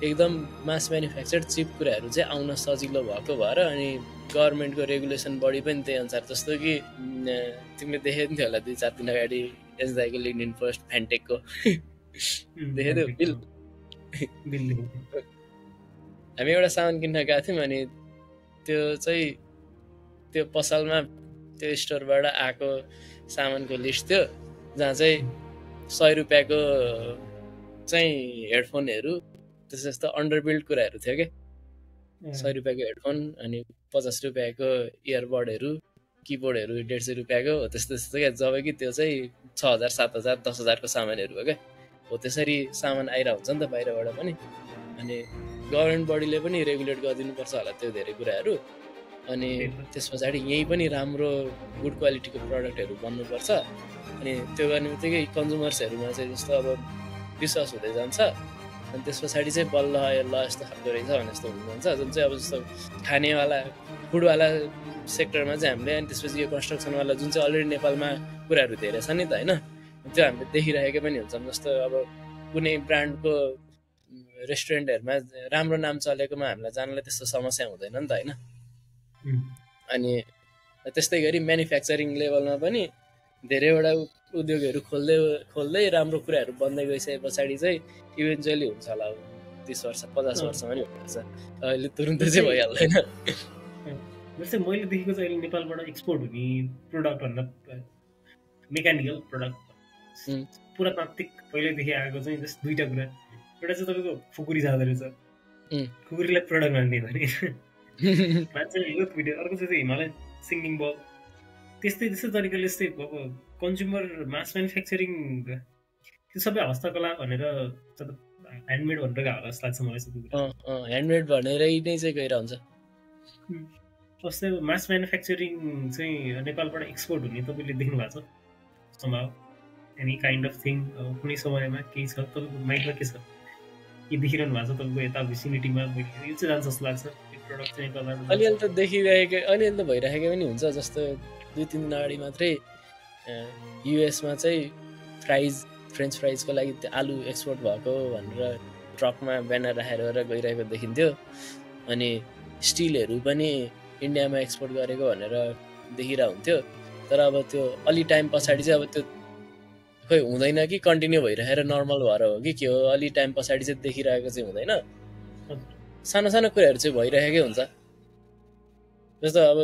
एकदम मास म्यानुफ्याक्चर्ड चिप कुराहरू चाहिँ आउन सजिलो भएको भएर अनि गभर्मेन्टको रेगुलेसन बढी पनि त्यही अनुसार जस्तो कि तिमीले देखेको थियो होला 2-4 दिन अगाडि एसदाईको लिङ्क्डइन पोस्ट फ्यान्टेकको देखेको थियो बिल हामी एउटा सामान किन्न गएको थियौँ अनि त्यो चाहिँ त्यो पसलमा त्यो स्टोरबाट आएको सामानको लिस्ट थियो जहाँ चाहिँ 100 रुपियाँको चाहिँ हेडफोनहरू त्यस्तो जस्तो अन्डरबिल्ड कुराहरू थियो क्या 100 रुपियाँको हेडफोन अनि 50 रुपियाँको इयरबडहरू किबोर्डहरू 150 रुपियाँको हो त्यस्तो त्यस्तो क्या जब कि त्यो चाहिँ 6000 7000 10,000 को सामानहरू हो क्या हो त्यसरी सामान आइरहेको हुन्छ नि त बाहिरबाट पनि अनि गभर्मेन्ट बडीले पनि रेगुलेट गरिदिनुपर्छ होला त्यो धेरै कुराहरू अनि त्यस पछाडि यहीँ पनि राम्रो गुड क्वालिटीको प्रडक्टहरू बन्नुपर्छ अनि त्यो गर्ने बित्तिकै कन्ज्युमर्सहरूमा चाहिँ जस्तो अब विश्वास हुँदै जान्छ अनि त्यस पछाडि चाहिँ बल्ल ल यस्तो खालको रहेछ भने जस्तो हुनुहुन्छ जुन चाहिँ अब जस्तो खानेवाला फुडवाला सेक्टरमा चाहिँ हामीले अनि त्यसपछि यो कन्स्ट्रक्सनवाला जुन चाहिँ अलरेडी नेपालमा कुराहरू धेरै छ नि त होइन त्यो हामीले देखिरहेको पनि हुन्छौँ जस्तो अब कुनै ब्रान्डको रेस्टुरेन्टहरूमा राम्रो नाम चलेकोमा हामीलाई जानलाई त्यस्तो समस्या हुँदैन नि त होइन अनि त्यस्तै गरी म्यानुफ्याक्चरिङ लेभलमा पनि धेरैवटा उद्योगहरू खोल्दै राम्रो कुराहरू बन्दै गइसके पछाडि चाहिँ इभेन्चुअली हुन्छ होला 30 वर्ष 50 वर्षमा नि हुन्छ अहिले तुरुन्तै चाहिँ भइहाल्दैन जस्तै मैले देखेको चाहिँ अहिले नेपालबाट एक्सपोर्ट हुने प्रोडक्टभन्दा मेकानिकल प्रडक्ट पुरातात्विक पहिल्यैदेखि आएको चाहिँ जस्तो दुईवटा कुरा एउटा चाहिँ तपाईँको खुकुरी जाँदो रहेछ खुकुरीलाई प्रडक्ट मान्ने भने मान्छेले यो भिडियो अर्को चाहिँ हिमालयन सिङ्गिङ बल त्यस्तै तरिकाले यस्तै अब कन्ज्युमर मास म्यानुफ्याक्चरिङ त्यो सबै हस्तकला भनेर ह्यान्डमेड भनेर गएको होला जस्तो लाग्छ मलाई ह्यान्डमेड भनेरै नै चाहिँ गइरहेको हुन्छ जस्तै मास म्यानुफ्याक्चरिङ चाहिँ नेपालबाट एक्सपोर्ट हुने तपाईँले देख्नु भएको छ सम्भव एनी काइन्ड अफ थिङ कुनै समयमा केही छ तपाईँको माइन्डमा के छ के देखिरहनु भएको छ तपाईँको यता भिसिनिटीमा यो चाहिँ जान्छ जस्तो लाग्छ प्रडक्ट चाहिँ अलिअलि त देखिरहेको अलिअलि त भइरहेको पनि हुन्छ जस्तो 2-3 दिन अगाडि मात्रै युएसमा चाहिँ फ्रेन्च फ्राइजको लागि आलु एक्सपोर्ट भएको भनेर ट्रकमा ब्यानर राखेर गइरहेको देखिन्थ्यो अनि स्टिलहरू पनि इन्डियामा एक्सपोर्ट गरेको भनेर देखिरहेको हुन्थ्यो तर अब त्यो अलि टाइम पछाडि चाहिँ अब त्यो खोइ हुँदैन कि कन्टिन्यू भइरहेर नर्मल भएर हो कि के हो अलि टाइम पछाडि चाहिँ देखिरहेको चाहिँ हुँदैन सानो सानो कुराहरू चाहिँ भइरहेकै हुन्छ जस्तो अब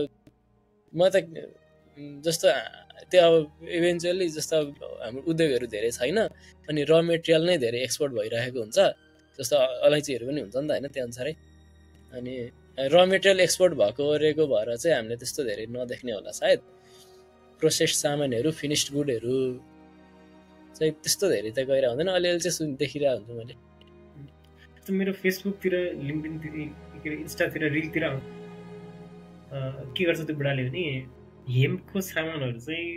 म त जस्तो त्यो अब इभेन्चुअली जस्तो अब हाम्रो उद्योगहरू धेरै छैन अनि र मेटेरियल नै धेरै एक्सपोर्ट भइरहेको हुन्छ जस्तो अलैँचीहरू पनि हुन्छ नि त होइन त्यो अनुसारै अनि र मेटेरियल एक्सपोर्ट भएको ओरेको भएर चाहिँ हामीले त्यस्तो धेरै नदेख्ने होला सायद प्रोसेस्ड सामानहरू फिनिस्ड गुडहरू चाहिँ त्यस्तो धेरै त गइरहेको हुँदैन अलिअलि चाहिँ देखिरहेको हुन्छु मैले मेरो फेसबुकतिर लिङ्क्डइनतिर इन्स्टातिर रिलतिर के गर्छ त्यो बुढाले भने हेमको सामानहरू चाहिँ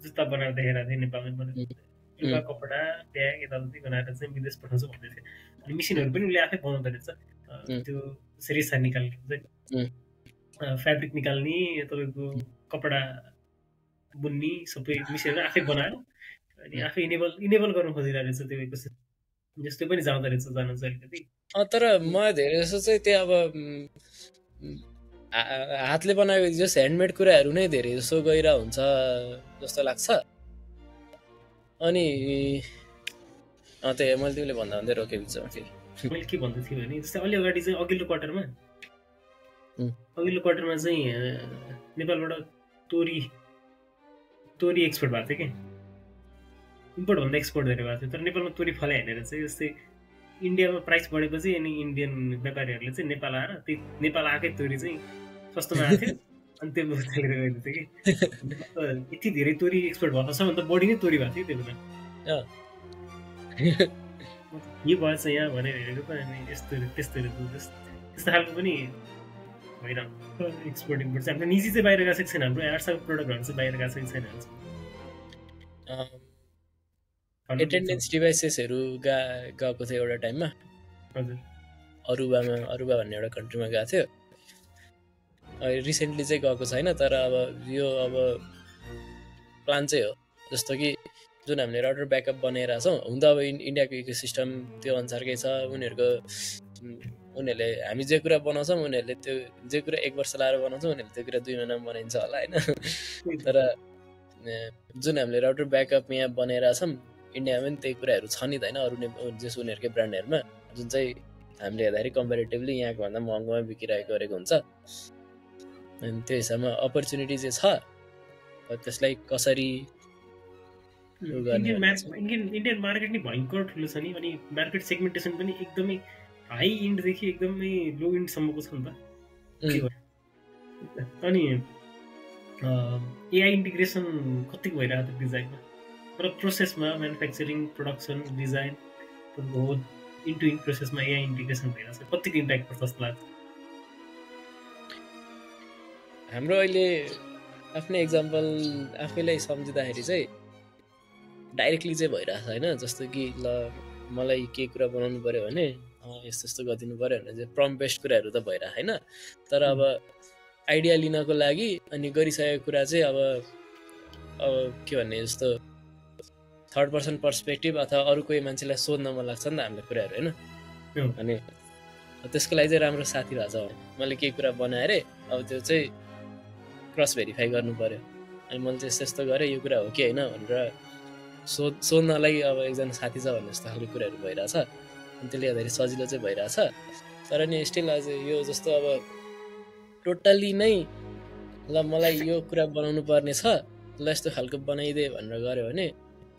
जुत्ता बनाएर देखाइरहेको थियो नेपालमै बनाएर कपडा ब्याग यताउति बनाएर चाहिँ विदेश पठाउँछ भन्दै थियो अनि मेसिनहरू पनि उसले आफै बनाउँदो रहेछ त्यो रेसा निकाल्ने फ्याब्रिक निकाल्ने तपाईँको कपडा बुन्ने सबै मेसिनहरू आफै बनाएर अनि आफै इनेबल गर्नु खोजिरहेको रहेछ त्यो इकोसिस्टम जस्तो पनि जाँदो रहेछ जानु चाहिँ अलिकति तर म धेरै जस्तो चाहिँ त्यो अब हातले बनाएको जस्तो ह्यान्डमेड कुराहरू नै धेरै जस्तो गइरहेको हुन्छ जस्तो लाग्छ अनि त्यही मैले तिमीले भन्दा भन्दै रोकेँ बिचमा फेरि मैले के भन्दै थिएँ भने जस्तै अलि अगाडि चाहिँ अघिल्लो क्वार्टरमा चाहिँ नेपालबाट तोरी एक्सपोर्ट भएको थियो क्या इम्पोर्टभन्दा एक्सपोर्ट धेरै भएको थियो तर नेपालमा तोरी फलाइ हानेर चाहिँ जस्तै इन्डियामा प्राइस बढेपछि अनि इन्डियन व्यापारीहरूले चाहिँ नेपाल आएर त्यही नेपाल आएकै तोरी चाहिँ सस्तोमा आएको थियो अनि त्यो बोकेर गएको थियो कि यति धेरै तोरी एक्सपोर्ट भएको छ भन्दा बढी नै तोरी भएको थियो त्यो बेला यो भएछ यहाँ भनेर हेरेको त अनि यस्तो त्यस्तो खालको पनि भइरहेको एक्सपोर्ट इम्पोर्ट चाहिँ हाम्रो निजी चाहिँ बाहिर गएको छैन हाम्रो आर्ट्सको प्रोडक्टहरू चाहिँ बाहिर गएको छैन एटेन्डेन्स डिभाइसेसहरू गएको थियो एउटा टाइममा हजुर अरुबा भन्ने एउटा कन्ट्रीमा गएको थियो रिसेन्टली चाहिँ गएको छैन तर अब यो अब प्लान चाहिँ हो जस्तो कि जुन हामीले राउटर ब्याकअप बनाइरहेको छौँ हुन त अब इन्डियाको इकोसिस्टम त्यो अनुसारकै छ उनीहरूले हामी जे कुरा बनाउँछौँ उनीहरूले त्यो जे कुरा 1 वर्ष लाएर बनाउँछौँ उनीहरूले त्यो कुरा 2 महिनामा बनाइन्छ होला होइन तर जुन हामीले राउटर ब्याकअप यहाँ बनाइरहेको छौँ इन्डियामा पनि त्यही कुराहरू छ नि त होइन अरू जस उनीहरूकै ब्रान्डहरूमा जुन चाहिँ हामीले हेर्दाखेरि कम्पेरिटिभली यहाँको भन्दा महँगोमा बिकिरहेको गरेको हुन्छ अनि त्यो हिसाबमा अपर्च्युनिटी चाहिँ छ त्यसलाई कसरी इन्डियन मार्केट नै भयङ्कर ठुलो छ नि अनि मार्केट सेगमेन्टेसन पनि एकदमै हाई इन्डदेखि एकदमै लो इन्डसम्मको छ नि त अनि एआई इन्टिग्रेसन कतिको भइरहेको छ डिजाइनमा तर प्रोसेसमा manufacturing production design whole into in प्रोसेसमा एआई इन्टिग्रेसन भइरहेको छ कतिको इम्प्याक्ट पर्छ जस्तो लाग्छ हाम्रो अहिले आफ्नै एक्जाम्पल आफैलाई सम्झिँदाखेरि चाहिँ डाइरेक्टली चाहिँ भइरहेको छ होइन जस्तो कि ल मलाई केही कुरा बनाउनु पऱ्यो भने यस्तो यस्तो गरिदिनु पऱ्यो भने चाहिँ प्रम्प्ट बेस्ड कुराहरू त भइरहेको होइन तर अब आइडिया लिनको लागि अनि गरिसकेको कुरा चाहिँ अब के भन्ने जस्तो थर्ड पर्सन पर्सपेक्टिभ अथवा अरू कोही मान्छेलाई सोध्न मन लाग्छ नि त हामीलाई कुराहरू होइन अनि त्यसको लागि चाहिँ राम्रो साथी भएको छ मैले केही कुरा बनाएँ अब त्यो चाहिँ क्रस भेरिफाई गर्नु पऱ्यो अनि मैले चाहिँ यस्तो यस्तो गरेँ यो कुरा हो कि होइन भनेर सोध्नलाई अब एकजना साथी छ भन्ने जस्तो खालको कुराहरू भइरहेछ अनि त्यसले गर्दाखेरि सजिलो चाहिँ भइरहेछ तर नि स्टिल अझ यो जस्तो अब टोटल्ली नै ल मलाई यो कुरा बनाउनु पर्ने छ ल यस्तो खालको बनाइदे भनेर गऱ्यो भने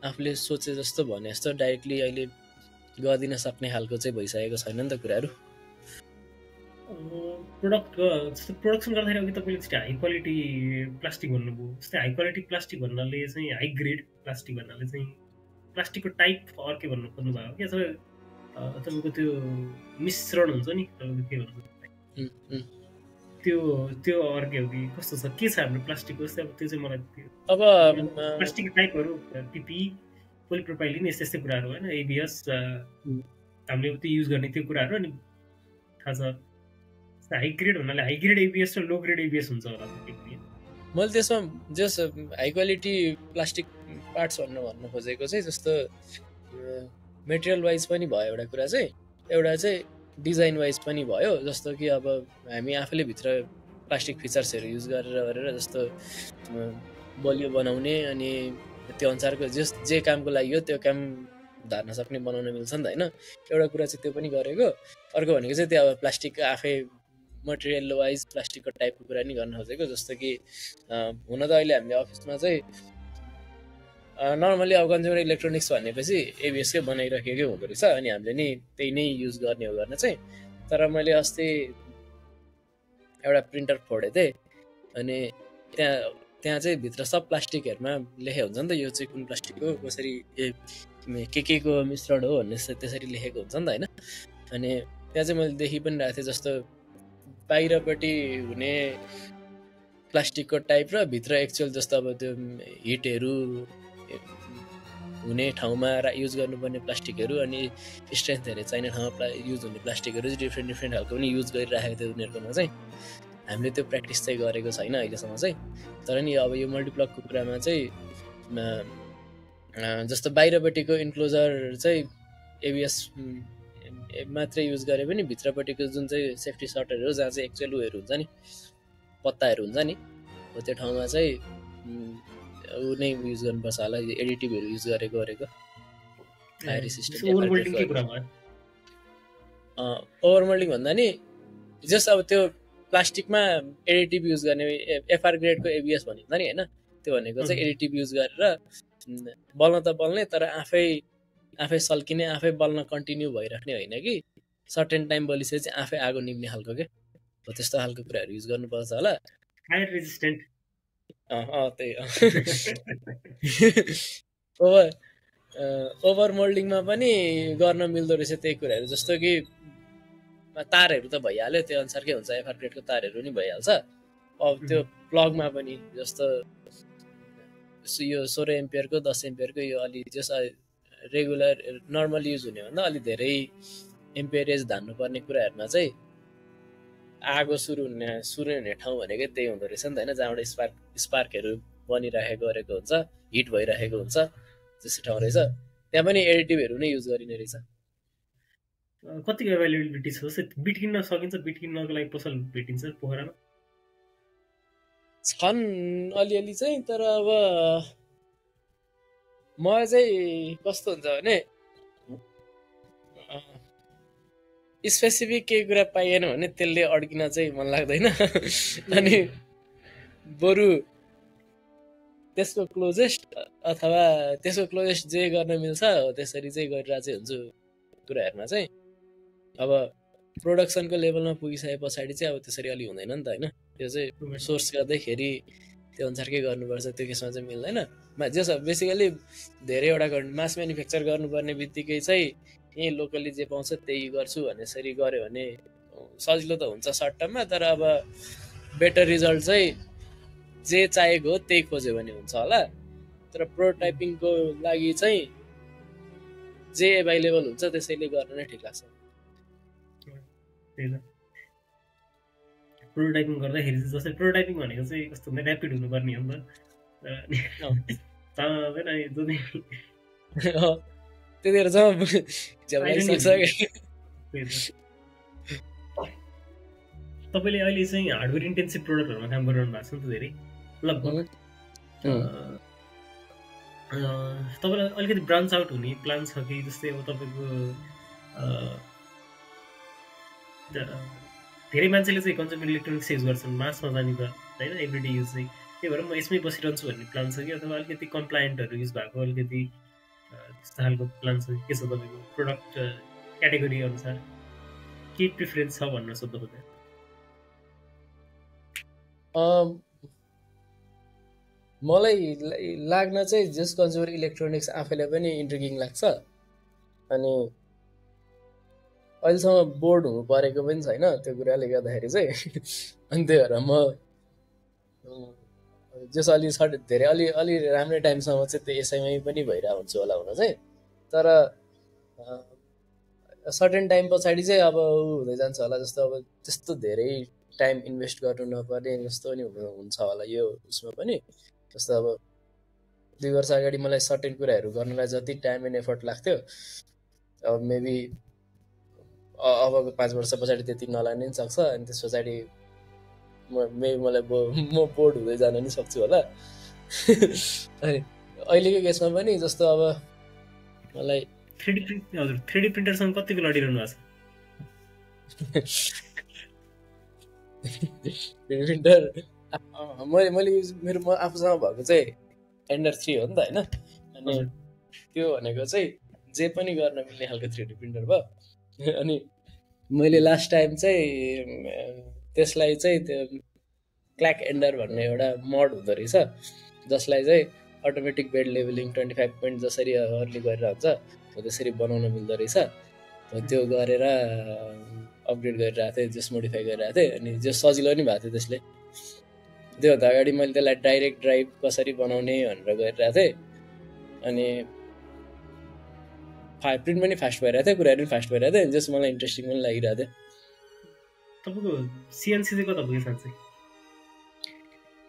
आफूले सोचे जस्तो भने जस्तो डाइरेक्टली अहिले गरिदिन सक्ने खालको चाहिँ भइसकेको छैन नि त कुराहरू प्रोडक्सन गर्दाखेरि अघि तपाईँले चाहिँ हाई क्वालिटी प्लास्टिक भन्नुभयो जस्तै हाई क्वालिटी प्लास्टिक भन्नाले चाहिँ हाई ग्रेड प्लास्टिक भन्नाले चाहिँ प्लास्टिकको टाइप अर्कै भन्नु खोज्नु भएको कि अथवा तपाईँको त्यो मिश्रण हुन्छ नि तपाईँको के भन्छ त्यो अर्कै हो कि कस्तो छ के छ हाम्रो प्लास्टिकको जस्तै अब त्यो चाहिँ मलाई अब प्लास्टिकको टाइपहरू पिपी पोलिप्रोपाइलिन यस्तै यस्तै कुराहरू होइन एबिएस हामीले त्यो युज गर्ने त्यो कुराहरू अनि थाहा छ हाई ग्रेड भन्नाले हाई ग्रेड एबिएस र लो ग्रेड एबिएस हुन्छ होला मैले त्यसमा जस हाई क्वालिटी प्लास्टिक पार्ट्स भन्नु खोजेको चाहिँ जस्तो मेटेरियल वाइज पनि भयो एउटा कुरा चाहिँ एउटा चाहिँ डिजाइन वाइज पनि भयो जस्तो कि अब हामी आफैले भित्र प्लास्टिक फिचर्सहरू युज गरेर जस्तो बलियो बनाउने अनि त्यो अनुसारको जे कामको लागि हो त्यो काम धार्न सक्ने बनाउन मिल्छ नि त होइन एउटा कुरा चाहिँ त्यो पनि गरेको अर्को भनेको चाहिँ त्यो अब प्लास्टिकको आफै मटेरियल वाइज प्लास्टिकको टाइपको कुरा नि गर्न खोजेको जस्तो कि हुन त अहिले हामीले अफिसमा चाहिँ नर्मली अब कन्ज्युमर इलेक्ट्रोनिक्स भनेपछि एबिएसकै बनाइराखेकै हुँदो रहेछ अनि हामीले नि त्यही नै युज गर्ने हो गर्न चाहिँ तर मैले अस्ति एउटा प्रिन्टर फोडेको थिएँ अनि त्यहाँ चाहिँ भित्र सब प्लास्टिकहरूमा लेखेको हुन्छ नि त यो चाहिँ कुन प्लास्टिक हो कसरी के को मिश्रण हो भन्ने त्यसरी लेखेको हुन्छ नि त होइन अनि त्यहाँ चाहिँ मैले देखि पनि रहेको थिएँ जस्तो बाहिरपट्टि हुने प्लास्टिकको टाइप र भित्र एक्चुअल जस्तो अब त्यो हिटहरू हुने ठाउँमा युज गर्नुपर्ने प्लास्टिकहरू अनि स्ट्रेन्थहरू चाहिने ठाउँमा युज हुने प्लास्टिकहरू डिफ्रेन्ट खालको पनि युज गरिराखेको थियो उनीहरूकोमा चाहिँ हामीले त्यो प्र्याक्टिस चाहिँ गरेको छैन अहिलेसम्म चाहिँ तर नि अब यो मल्टिप्लकको कुरामा चाहिँ जस्तो बाहिरपट्टिको इन्क्लोजर चाहिँ एबिएस मात्रै युज गरे पनि भित्रपट्टिको जुन चाहिँ सेफ्टी सर्टहरू जहाँ चाहिँ एक्चुअल उयोहरू हुन्छ नि पत्ताहरू हुन्छ नि हो त्यो ठाउँमा चाहिँ ऊ नै युज गर्नुपर्छ होला एडिटिभहरू युज गरेको ओभरमोल्डिङ भन्दा नि जस्ट अब त्यो प्लास्टिकमा एडिटिभ युज गर्ने एफआर ग्रेडको एबिएस भनिन्छ नि होइन त्यो भनेको चाहिँ एडिटिभ युज गरेर बल्न त बल्ने तर आफै सल्किने आफै बल्न कन्टिन्यू भइराख्ने होइन कि सर्टेन टाइम बलिसकेपछि चाहिँ आफै आगो निम्ने खालको के हो त्यस्तो खालको कुराहरू युज गर्नुपर्छ होला फायर रेजिस्टेन्ट त्यही ओभर मोल्डिङमा पनि गर्न मिल्दो रहेछ त्यही कुराहरू जस्तो कि तारहरू त भइहाल्यो त्यो अनुसारकै हुन्छ एफआर ग्रेडको तारहरू नि भइहाल्छ अब त्यो प्लगमा पनि जस्तो यो 16 एम्पियरको 10 एम्पियरको यो अलि जस रेगुलर नर्मल युज हुने भन्दा अलि धेरै एम्पियरेज धान्नुपर्ने कुराहरूमा चाहिँ आगो सुरु हुने ठाउँ भनेकै त्यही हुँदो रहेछ नि त होइन जहाँबाट स्पार्कहरू बनिराखेको गरेको हुन्छ हिट भइराखेको हुन्छ जस्तो ठाउँ रहेछ त्यहाँ पनि एडिटिभहरू नै युज गरिने रहेछ कतिको एभाइलेबिलिटी छ जस्तै बिट किन्न सकिन्छ बिट किन्नको लागि पसल भेटिन्छ पोखरामा छन् अलिअलि चाहिँ तर अब मलाई चाहिँ कस्तो हुन्छ भने स्पेसिफिक केही कुरा पाइएन भने त्यसले अड्किन चाहिँ मन लाग्दैन अनि बरु त्यसको क्लोजेस्ट अथवा त्यसको क्लोजेस्ट जे गर्न मिल्छ हो त्यसरी चाहिँ गरिरहेको चाहिँ हुन्छु कुराहरूमा चाहिँ अब प्रोडक्सनको लेभलमा पुगिसके पछाडि चाहिँ अब त्यसरी अलि हुँदैन नि त होइन त्यो चाहिँ सोर्स गर्दैखेरि त्यो अनुसारकै गर्नुपर्छ त्यो केसमा चाहिँ मिल्दैन जस बेसिकली धेरैवटा मास म्यानुफ्याक्चर गर्नुपर्ने बित्तिकै चाहिँ यहीँ लोकली जे पाउँछ त्यही गर्छु भन्ने यसरी गऱ्यो भने सजिलो त हुन्छ सर्ट टर्ममा तर अब बेटर रिजल्ट चाहिँ जे चाहेको हो त्यही खोज्यो भने हुन्छ होला तर प्रोटोटाइपिङको लागि चाहिँ जे एभाइलेबल हुन्छ त्यसैले गर्न नै ठिक लाग्छ प्रोटोटाइपिङ गर्दाखेरि जस्तै प्रोटोटाइपिङ भनेको चाहिँ कस्तो हुन्छ ऱ्यापिड हुनुपर्ने हो नि त त्यतिखेर तपाईँले अहिले चाहिँ हार्डवेयर इन्टेन्सिभ प्रोडक्टहरूमा काम गरिरहनु भएको छ नि त धेरै लगभग तपाईँलाई अलिकति ब्रान्च आउट हुने प्लान छ कि जस्तै अब तपाईँको धेरै मान्छेले चाहिँ कन्ज्युमर इलेक्ट्रोनिक्स युज गर्छन् मासमा जाने त होइन एभ्रिडे युज चाहिँ त्यही भएर म यसमै बसिरहन्छु भन्ने प्लान छ कि अथवा अलिकति कम्प्लायन्टहरू युज भएको अलिकति त्यस्तो खालको प्लान छ के छ तपाईँको प्रोडक्ट क्याटेगोरी अनुसार के प्रिफरेन्स छ भनेर सोध्नु खोजेँ मलाई लाग्न चाहिँ जस कन्ज्युमर इलेक्ट्रोनिक्स आफैलाई पनि इन्ट्रिगिङ लाग्छ अनि अहिलेसम्म बोर्ड हुनु परेको पनि छैन त्यो कुराले गर्दाखेरि चाहिँ अनि त्यही भएर म जस अलि धेरै अलि राम्रै टाइमसम्म चाहिँ त्यो यसैमै पनि भइरहेको हुन्छु होला हुन चाहिँ तर सर्टेन टाइम पछाडि चाहिँ अब हुँदै जान्छ होला जस्तो अब त्यस्तो धेरै टाइम इन्भेस्ट गर्नु नपर्ने जस्तो पनि हुन्छ होला यो उसमा पनि जस्तो अब 2 वर्ष अगाडि मलाई सर्टेन कुराहरू गर्नलाई जति टाइम एन्ड एफर्ट लाग्थ्यो अब मेबी अब 5 वर्ष पछाडि त्यति नलाग्नै सक्छ अनि त्यस पछाडि मलाई म बोर्ड हुँदै जान नि सक्छु होला अनि अहिलेको केसमा पनि जस्तो अब मलाई 3D प्रिन्टरसँग कतिको लडिरहनु भएको छ प्रिन्टर मैले मेरो आफूसँग भएको चाहिँ एन्डर 3 हो नि त होइन अनि त्यो भनेको चाहिँ जे पनि गर्न मिल्ने खालको 3D प्रिन्टर भयो अनि मैले लास्ट टाइम चाहिँ त्यसलाई चाहिँ त्यो क्ल्याक एन्डर भन्ने एउटा मोड हुँदो रहेछ जसलाई चाहिँ अटोमेटिक बेड लेभलिङ 25 पोइन्ट जसरी अर्ली गरेर हुन्छ हो त्यसरी बनाउन मिल्दो रहेछ त्यो गरेर अपग्रेड गरिरहेको थिएँ जस मोडिफाई गरिरहेको थिएँ अनि जो सजिलो नि भएको थियो त्यसले त्योभन्दा अगाडि मैले त्यसलाई डाइरेक्ट ड्राइभ कसरी बनाउने भनेर गरिरहेको थिएँ अनि प्रिन्ट पनि फास्ट भइरहेको थियो कुराहरू पनि फास्ट भइरहेको थियो जस मलाई इन्ट्रेस्टिङ पनि लागिरहेको थियो तपाईँको सिएनसी चाहिँ कता पुग्यो साँच्चै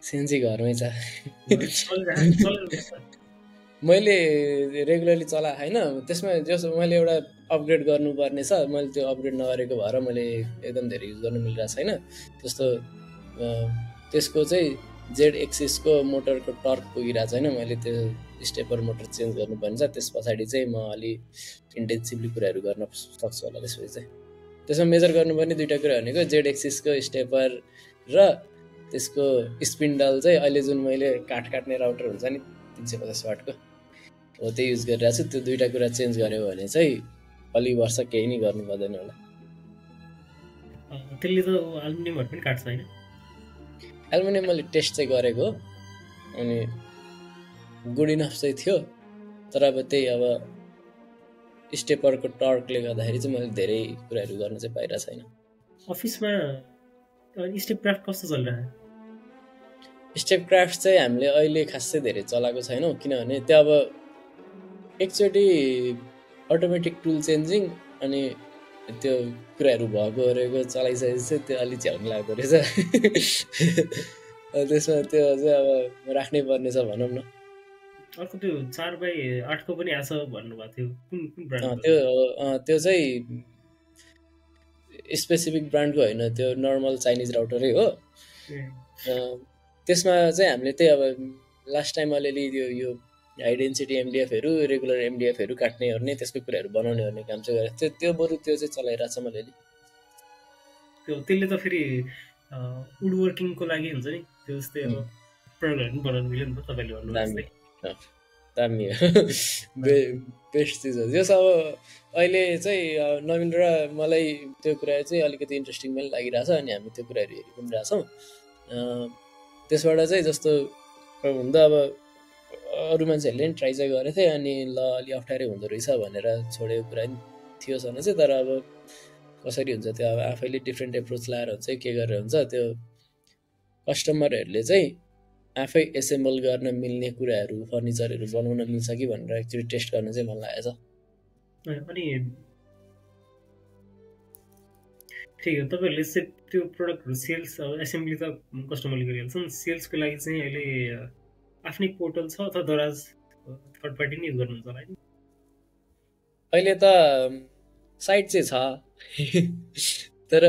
सिएनसी घरमै छ मैले रेगुलरली चलाएको होइन त्यसमा जस मैले एउटा अपग्रेड गर्नुपर्ने छ मैले त्यो अपग्रेड नगरेको भएर मैले एकदम धेरै युज गर्न मिलिरहेको छैन जस्तो त्यसको चाहिँ जेड एक्सिसको मोटरको टर्क पुगिरहेको छैन मैले त्यो स्टेपर मोटर चेन्ज गर्नुपर्ने छ त्यस पछाडि चाहिँ म अलि इन्टेन्सिभली कुराहरू गर्न सक्छु होला त्यसपछि चाहिँ त्यसमा मेजर गर्नुपर्ने 2टा कुरा भनेको जेड एक्सिसको स्टेपर र त्यसको स्पिन्डल चाहिँ अहिले जुन मैले काट्ने राउटर हुन्छ नि 350 वाटको हो त्यो युज गरिरहेको छु त्यो 2टा कुरा चेन्ज गर्यो भने चाहिँ अलि वर्ष केही नै गर्नु पर्दैन होला त्यसले त एल्युमिनियमहरु पनि काट्छ हैन एल्युमिनियम मैले टेस्ट चाहिँ गरेको अनि गुड इनफ चाहिँ थियो तर अब त्यही अब स्टेपरको टर्कले गर्दाखेरि चाहिँ मैले धेरै कुराहरू गर्न चाहिँ पाइरहेको छैन अफिसमा स्टेप क्राफ्ट कस्तो चलिरहेको स्टेप क्राफ्ट चाहिँ हामीले अहिले खासै धेरै चलाएको छैनौँ किनभने त्यो अब एकचोटि अटोमेटिक टुल चेन्जिङ अनि त्यो कुराहरू भएको चलाइसकेपछि त्यो अलि झ्याउनु लाग्दो रहेछ त्यसमा त्यो चाहिँ अब राख्नै पर्ने छ भनौँ न अर्को त्यो 4x8 को पनि आछ भन्नुभएको थियो, कुन कुन ब्रान्डको? त्यो चाहिँ स्पेसिफिक ब्रान्डको होइन, त्यो नर्मल चाइनिज राउटरै हो। त्यसमा चाहिँ हामीले त्यही अब लास्ट टाइम अलिअलि यो हाई डेन्सिटी एमडिएफहरू, रेगुलर एमडिएफहरू काट्ने ओर्ने त्यसको कुराहरू बनाउने ओर्ने काम चाहिँ गरेको थियो। त्यो बरु त्यो चाहिँ चलाइरहेको छ मैले अलि। त्यसले त फेरि वुड वर्किङको लागि हुन्छ नि, त्यो जस्तै अब प्रडक्टहरू पनि बनाउनु मिल्यो नि त तपाईँले भन्नु जस्तै। दामी हो, बेस्ट चिज हो यो। अब अहिले चाहिँ नवीन र मलाई त्यो कुरा चाहिँ अलिकति इन्ट्रेस्टिङ पनि लागिरहेछ, अनि हामी त्यो कुराहरू हेरि पनि रहेछौँ। त्यसबाट चाहिँ जस्तो हुँदा अब अरू मान्छेहरूले पनि ट्राई चाहिँ गरेको थिएँ, अनि ल अलि अप्ठ्यारो हुँदो रहेछ भनेर छोडेको कुरा पनि थियो सँग चाहिँ। तर अब कसरी हुन्छ त्यो अब आफैले डिफ्रेन्ट एप्रोच लाएर हुन्छ के गरेर हुन्छ, त्यो कस्टमरहरूले चाहिँ आफै एसेम्बल गर्न मिल्ने कुराहरू फर्निचरहरू बनाउन मिल्छ कि भनेर एक्चुअली टेस्ट गर्न चाहिँ मन लागेछ। अनि ठिक हो, तपाईँहरूले चाहिँ त्यो प्रडक्टहरू सेल्स अब एसेम्बली त कस्टमरले गरिहाल्छन्, सेल्सको लागि चाहिँ अहिले आफ्नै पोर्टल छ अथवा दराज थर्ड पार्टी नै युज गर्नुहुन्छ होला नि? अहिले त साइट चाहिँ छ, तर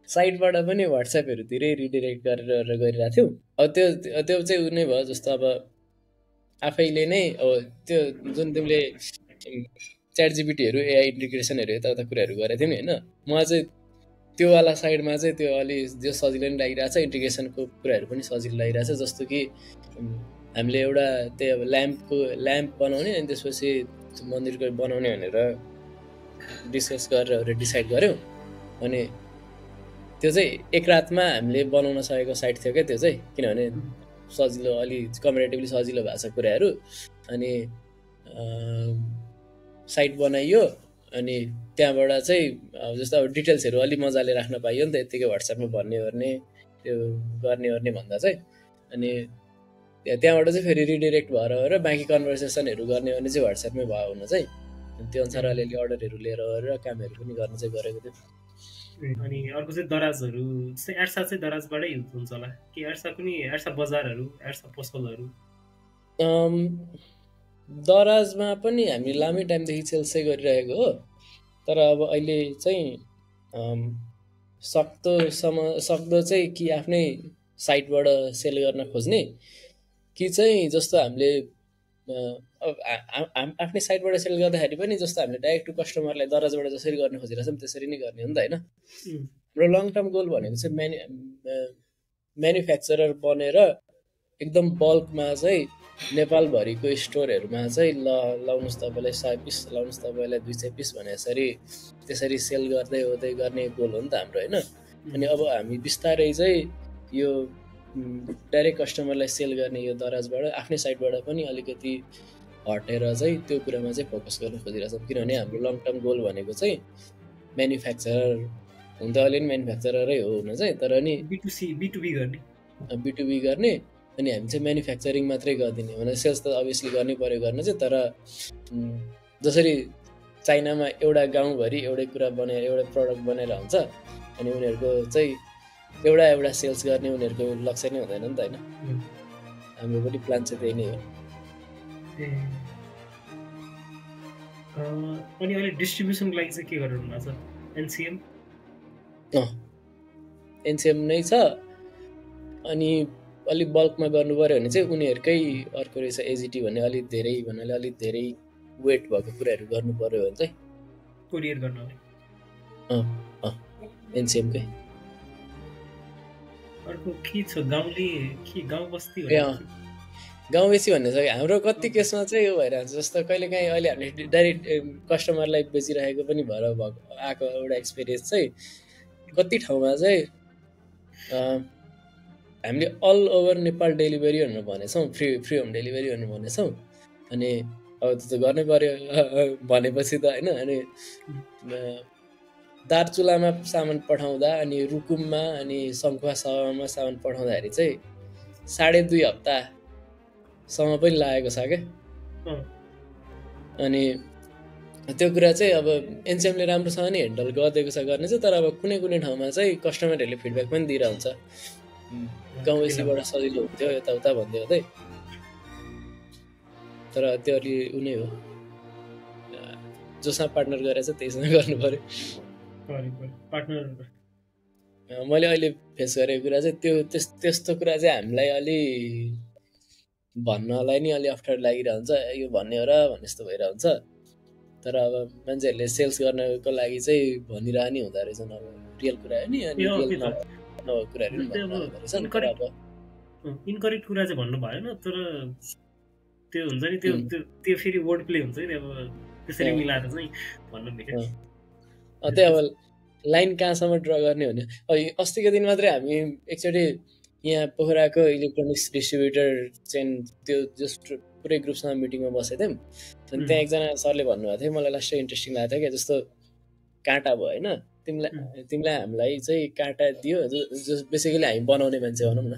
साइटबाट पनि वाट्सएपहरू धेरै रिडाइरेक्ट गरेर गरिरहेको थियौँ। अब त्यो चाहिँ उ नै भयो, जस्तो अब आफैले नै अब त्यो जुन तिमीले च्याट जिपिटीहरू एआई इन्टिग्रेसनहरू यताउता कुराहरू गरेको थियौ नि होइन, म चाहिँ त्योवाला साइडमा चाहिँ त्यो अलि जो सजिलो पनि लागिरहेछ, इन्टिग्रेसनको कुराहरू पनि सजिलो लागिरहेछ। जस्तो कि हामीले एउटा त्यही अब ल्याम्प बनाउने अनि त्यसपछि मन्दिरको बनाउने भनेर डिस्कस गरेर डिसाइड गऱ्यौँ। अनि त्यो चाहिँ एक रातमा हामीले बनाउन सकेको साइट थियो क्या त्यो चाहिँ, किनभने सजिलो अलि कम्पेरिटिभली सजिलो भएको छ कुराहरू। अनि साइट बनाइयो, अनि त्यहाँबाट चाहिँ जस्तो अब डिटेल्सहरू अलि मजाले राख्न पाइयो नि त, यत्तिकै वाट्सएपमा भन्ने त्यो गर्ने भन्दा चाहिँ। अनि त्यहाँबाट चाहिँ फेरि रिडाइरेक्ट भएर बाँकी कन्भर्सेसनहरू गर्ने चाहिँ वाट्सएपमै भयो हुन चाहिँ। त्यो अनुसार अलिअलि अर्डरहरू लिएर गरेर कामहरू पनि गर्न चाहिँ गरेको थियो। अनि अर्को चाहिँ दराजहरू चाहिँ एड्सा चाहिँ दराजबाटै युज हुन्छ होला कि एड्सा बजारहरू, एड्सा पसलहरू? दराजमा पनि हामी लामै टाइमदेखि सेल्स चाहिँ गरिरहेको हो, तर अब अहिले चाहिँ सक्दो चाहिँ कि आफ्नै साइटबाट सेल गर्न खोज्ने कि चाहिँ जस्तो हामीले आफ्नै साइटबाट सेल गर्दाखेरि पनि जस्तो हामीले डाइरेक्ट टु कस्टमरलाई दराजबाट जसरी गर्न खोजिरहेछौँ त्यसरी नै गर्ने हो नि त होइन। हाम्रो लङ टर्म गोल भनेको चाहिँ म्यानुफ्याक्चरर बनेर एकदम बल्कमा चाहिँ नेपालभरिको स्टोरहरूमा चाहिँ लाउनुहोस् तपाईँलाई 100 पिस, लाउनुहोस् तपाईँलाई 200 पिस भने त्यसरी सेल गर्दै गर्ने गोल हो नि त हाम्रो होइन। अनि अब हामी बिस्तारै चाहिँ यो डाइरेक्ट कस्टमरलाई सेल गर्ने यो दराजबाट आफ्नै साइटबाट पनि अलिकति हटेर चाहिँ त्यो कुरामा चाहिँ फोकस गर्न खोजिरहेछौँ, किनभने हाम्रो लङ टर्म गोल भनेको चाहिँ म्यानुफ्याक्चरर हुन त अहिले पनि म्यानुफ्याक्चररै हो हुन चाहिँ, तर नि बिटुबी गर्ने अनि हामी चाहिँ म्यानुफ्याक्चरिङ मात्रै गरिदिने भने सेल्स त अभियसली गर्नै पर्यो गर्न चाहिँ। तर जसरी चाइनामा एउटा गाउँभरि एउटै कुरा बनाएर एउटा प्रडक्ट बनाएर हुन्छ, अनि उनीहरूको चाहिँ एउटा सेल्स गर्ने उनीहरूको लक्ष्य नै हुँदैन नि त होइन। हाम्रो पनि प्लान चाहिँ त्यही नै हो। अनि अहिले डिस्ट्रिब्युसनको लागि चाहिँ के गरिरहनु भएको छ? एनसिएम नै छ, अनि अलिक बल्कमा गर्नु पऱ्यो भने चाहिँ उनीहरूकै अर्को रहेछ एजिटी भन्ने, अलिक धेरै वेट भएको कुराहरू गर्नु पऱ्यो भने चाहिँ कोरियर गर्न एनसिएमकै। अर्को के छ गाउँ बस्ती गाउँ बेसी भन्ने छ हाम्रो कति केसमा चाहिँ यो भइरहेको छ। जस्तो कहिलेकाहीँ अहिले हामीले डाइरेक्ट कस्टमरलाई बेचिरहेको पनि भएर आएको एउटा एक्सपिरियन्स चाहिँ कति ठाउँमा चाहिँ हामीले अल ओभर नेपाल डेलिभरी भनेर भनेछौँ, फ्री होम डेलिभरी भनेर भनेछौँ। अनि अब त्यो त गर्नै पर्यो भनेपछि त होइन। अनि दार्चुलामा सामान पठाउँदा अनि रुकुममा अनि सङ्खुवा सभामा सामान पठाउँदाखेरि चाहिँ 2.5 हप्तासम्म पनि लागेको छ क्या। अनि त्यो कुरा चाहिँ अब एनसिएमले राम्रोसँग नै ह्यान्डल गरिदिएको छ गर्ने चाहिँ। तर अब कुनै ठाउँमा चाहिँ कस्टमरहरूले फिडब्याक पनि दिइरहेको हुन्छ, गाउँ बेसीबाट सजिलो हुन्थ्यो यताउता भन्दै तर त्यो अलि उनी हो जोसँग पार्टनर गरेछ त्यहीसँग गर्नु पर्यो पार्टनर मैले अहिले फेस गरेको कुरा चाहिँ त्यो त्यस्तो कुरा चाहिँ हामीलाई अलि भन्नलाई नि अलि अप्ठ्यारो लागिरहन्छ यो भन्ने हो र भन्ने जस्तो भइरहन्छ तर अब मान्छेहरूले सेल्स गर्नको लागि चाहिँ भनिरहने हुँदो रहेछन् अब रियल कुरा हो नि अनि रियल नभएको कुराहरू पनि भनिरहँदो रहेछन् तर अब इनकरेक्ट कुरा चाहिँ भन्नु भएन तर त्यो हुन्छ नि त्यो फेरि वर्ड प्ले हुन्छ नि अब त्यसरी मिलाएर चाहिँ भन्नु मिल्यो त्यही अब लाइन कहाँसम्म ड्र गर्ने भने अस्तिको दिन मात्रै हामी एकचोटि यहाँ पोखराको इलेक्ट्रोनिक्स डिस्ट्रिब्युटर चेन त्यो जस्ट पुरै ग्रुपसँग मिटिङमा बसेको थियौँ अनि त्यहाँ एकजना सरले भन्नुभएको थियो मलाई लास्टै इन्ट्रेस्टिङ लागेको थियो क्या जस्तो काँटा भयो होइन तिमीलाई हामीलाई चाहिँ काँटा दियो बेसिकली हामी बनाउने मान्छे भनौँ न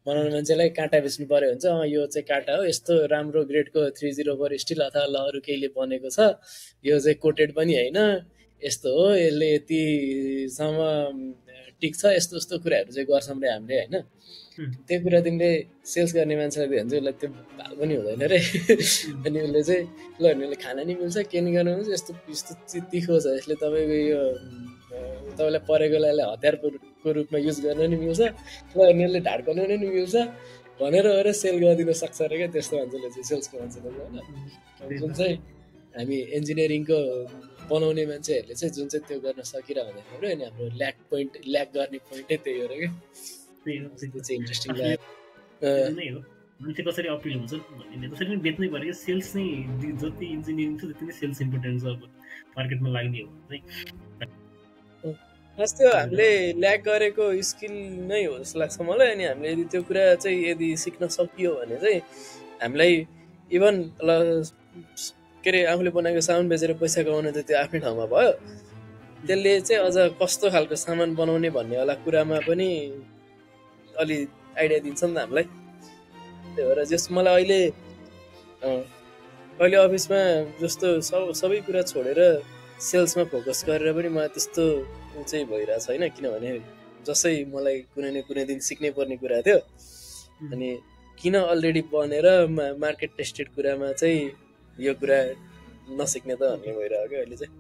बनाउने मान्छेलाई काँटा बेच्नु पर्यो हुन्छ यो चाहिँ काँटा हो यस्तो राम्रो ग्रेडको 304 स्टिल अथवा ल अरू केहीले बनेको छ यो चाहिँ कोटेड पनि होइन यस्तो हो यसले यतिसम्म टिक्छ यस्तो यस्तो कुराहरू चाहिँ गर्छौँ रे हामीले होइन त्यो कुरा तिमीले सेल्स गर्ने मान्छेलाई दियो भने चाहिँ उसलाई त्यो भाल पनि हुँदैन रे अनि उसले चाहिँ ल उनीहरूले खाना नि मिल्छ के नि गर्नु मिल्छ यस्तो यस्तो तिखो छ यसले तपाईँको यो तपाईँलाई परेकोलाई हतियारको रूपमा युज गर्न नि मिल्छ ल उनीहरूले ढाड्काउनु नि मिल्छ भनेर सेल गरिदिन सक्छ अरे क्या त्यस्तो मान्छेले चाहिँ सेल्सको मान्छेले होइन जुन चाहिँ हामी इन्जिनियरिङको बनाउने मान्छेहरूले चाहिँ जुन चाहिँ त्यो गर्न सकिरहँदैन र अनि हाम्रो ल्याक गर्ने पोइन्टै त्यही हो र क्या त्यो चाहिँ इन्ट्रेस्टिङ लाग्यो मान्छे कसरी अपिल हुन्छ भन्ने त्यसरी नै बेच्नै पऱ्यो सेल्स नै जति इन्जिनियरिङ छ त्यति नै सेल्स इम्पोर्टेन्ट छ अब मार्केटमा लाग्ने हो चाहिँ त्यो हामीले ल्याक गरेको स्किल नै हो जस्तो लाग्छ मलाई अनि हामीले यदि त्यो कुरा चाहिँ यदि सिक्न सकियो भने चाहिँ हामीलाई इभन के अरे आफूले बनाएको सामान बेचेर पैसा कमाउने त त्यो आफ्नै ठाउँमा भयो त्यसले चाहिँ अझ कस्तो खालको सामान बनाउने भन्नेवाला कुरामा पनि अलि आइडिया दिन्छ नि त हामीलाई त्यही भएर जस मलाई अहिले अफिसमा जस्तो सबै कुरा छोडेर सेल्समा फोकस गरेर पनि मलाई त्यस्तो चाहिँ भइरहेको छैन किनभने जसै मलाई कुनै न कुनै दिन सिक्नै पर्ने कुरा थियो अनि किन अलरेडी बनेर मार्केट टेस्टेड कुरामा चाहिँ यो कुरा नसिक्ने त भन्ने भइरहेको क्या अहिले चाहिँ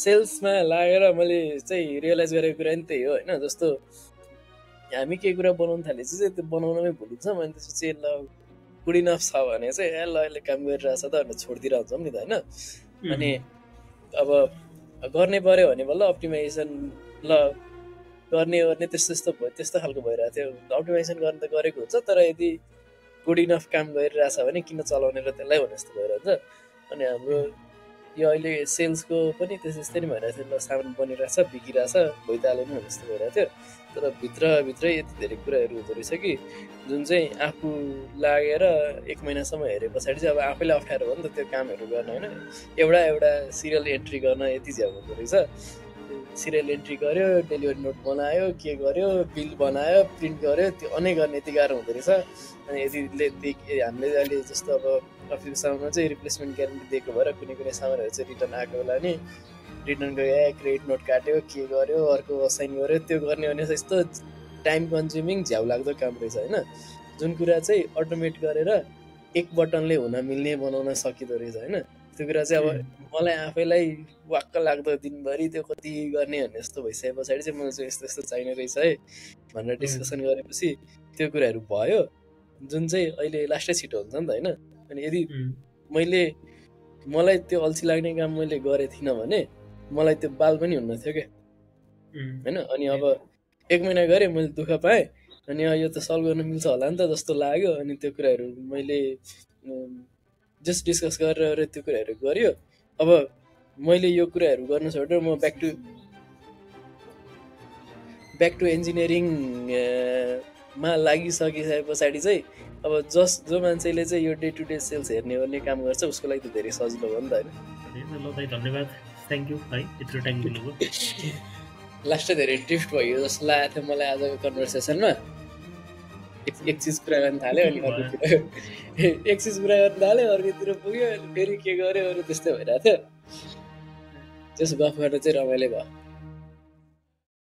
सेल्समा लागेर मैले चाहिँ रियलाइज गरेको कुरा नि त्यही हो होइन जस्तो हामी केही कुरा बनाउनु थालेपछि चाहिँ त्यो बनाउनमै भुलिन्छ अनि त्यसपछि ल गुड इनफ छ भने चाहिँ ल यसले काम गरिरहेछ त भनेर छोडिदिएर हुन्छौँ नि त होइन अनि अब गर्ने पऱ्यो भने बल्ल अप्टिमाइजेसन ल गर्ने त्यस्तो भयो त्यस्तो खालको भइरहेको थियो अप्टिमाइजेसन गर्ने त गरेको हुन्छ तर यदि गुड इनफ काम गरिरहेछ भने किन चलाउने र त्यसलाई भने जस्तो भइरहेछ अनि हाम्रो यो अहिले सेल्सको पनि त्यस्तै नै भइरहेको थियो ल सामान बनिरहेछ बिकिरहेछ भइहाल्यो नि जस्तो भइरहेको थियो तर भित्रै यति धेरै कुराहरू हुँदो रहेछ कि जुन चाहिँ आफू लागेर 1 महिनासम्म हेरे पछाडि चाहिँ अब आफैलाई अप्ठ्यारो हो नि त त्यो कामहरू गर्न होइन एउटा सिरियल एन्ट्री गर्न यति झ्याउ हुँदो रहेछ सिरियल एन्ट्री गर्यो डेलिभरी नोट बनायो के गर्यो बिल बनायो प्रिन्ट गर्यो त्यो अनेक गर्ने यति गाह्रो हुँदो रहेछ अनि यतिले हामीले अहिले जस्तो अब अफिसको सामानमा चाहिँ रिप्लेसमेन्ट ग्यारेन्टी दिएको भएर कुनै सामानहरू चाहिँ रिटर्न आएको होला नि रिटर्न गयो क्रेडिट नोट काट्यो के गर्यो अर्को असाइन गर्यो त्यो गर्ने भने यस्तो टाइम कन्ज्युमिङ झ्याउ लाग्दो काम रहेछ होइन जुन कुरा चाहिँ अटोमेट गरेर एक बटनले हुन मिल्ने बनाउन सकिँदो रहेछ होइन त्यो कुरा चाहिँ अब मलाई आफैलाई वाक्क लाग्दो दिनभरि त्यो कति गर्ने भन्ने जस्तो भइसके पछाडि चाहिँ मलाई चाहिँ यस्तो चाहिने रहेछ है भनेर डिस्कसन गरेपछि त्यो कुराहरू भयो जुन चाहिँ अहिले लास्टै छिटो हुन्छ नि त होइन अनि यदि मलाई त्यो अल्छी लाग्ने काम मैले गरेको थिइनँ भने मलाई त्यो बाल पनि हुन्न थियो क्या होइन अनि अब 1 महिना गरेँ मैले दुःख पाएँ अनि यो त सल्भ गर्न मिल्छ होला नि त जस्तो लाग्यो अनि त्यो कुराहरू मैले जस्ट डिस्कस गरेर त्यो कुराहरू गर्यो अब मैले यो कुराहरू गर्न छोडेर म ब्याक टु इन्जिनियरिङमा लागिसकिसके पछाडि चाहिँ अब जो मान्छेले चाहिँ यो डे टु डे सेल्स हेर्ने काम गर्छ उसको लागि त धेरै सजिलो हो नि त होइन धन्यवाद थ्याङ्क यू है यत्रो टाइम दिनुभयो लास्टै धेरै ड्रिफ्ट भयो जस्तो लागेको थियो मलाई आजको कन्भर्सेसनमा एक चिज कुरा गर्न थाल्यो अनि अर्कोतिर एक चिज कुरा गर्न थाल्यो अर्कोतिर पुग्यो फेरि के गर्यो अरू त्यस्तै भइरहेको थियो त्यस गफ गर्न चाहिँ रमाइलो भयो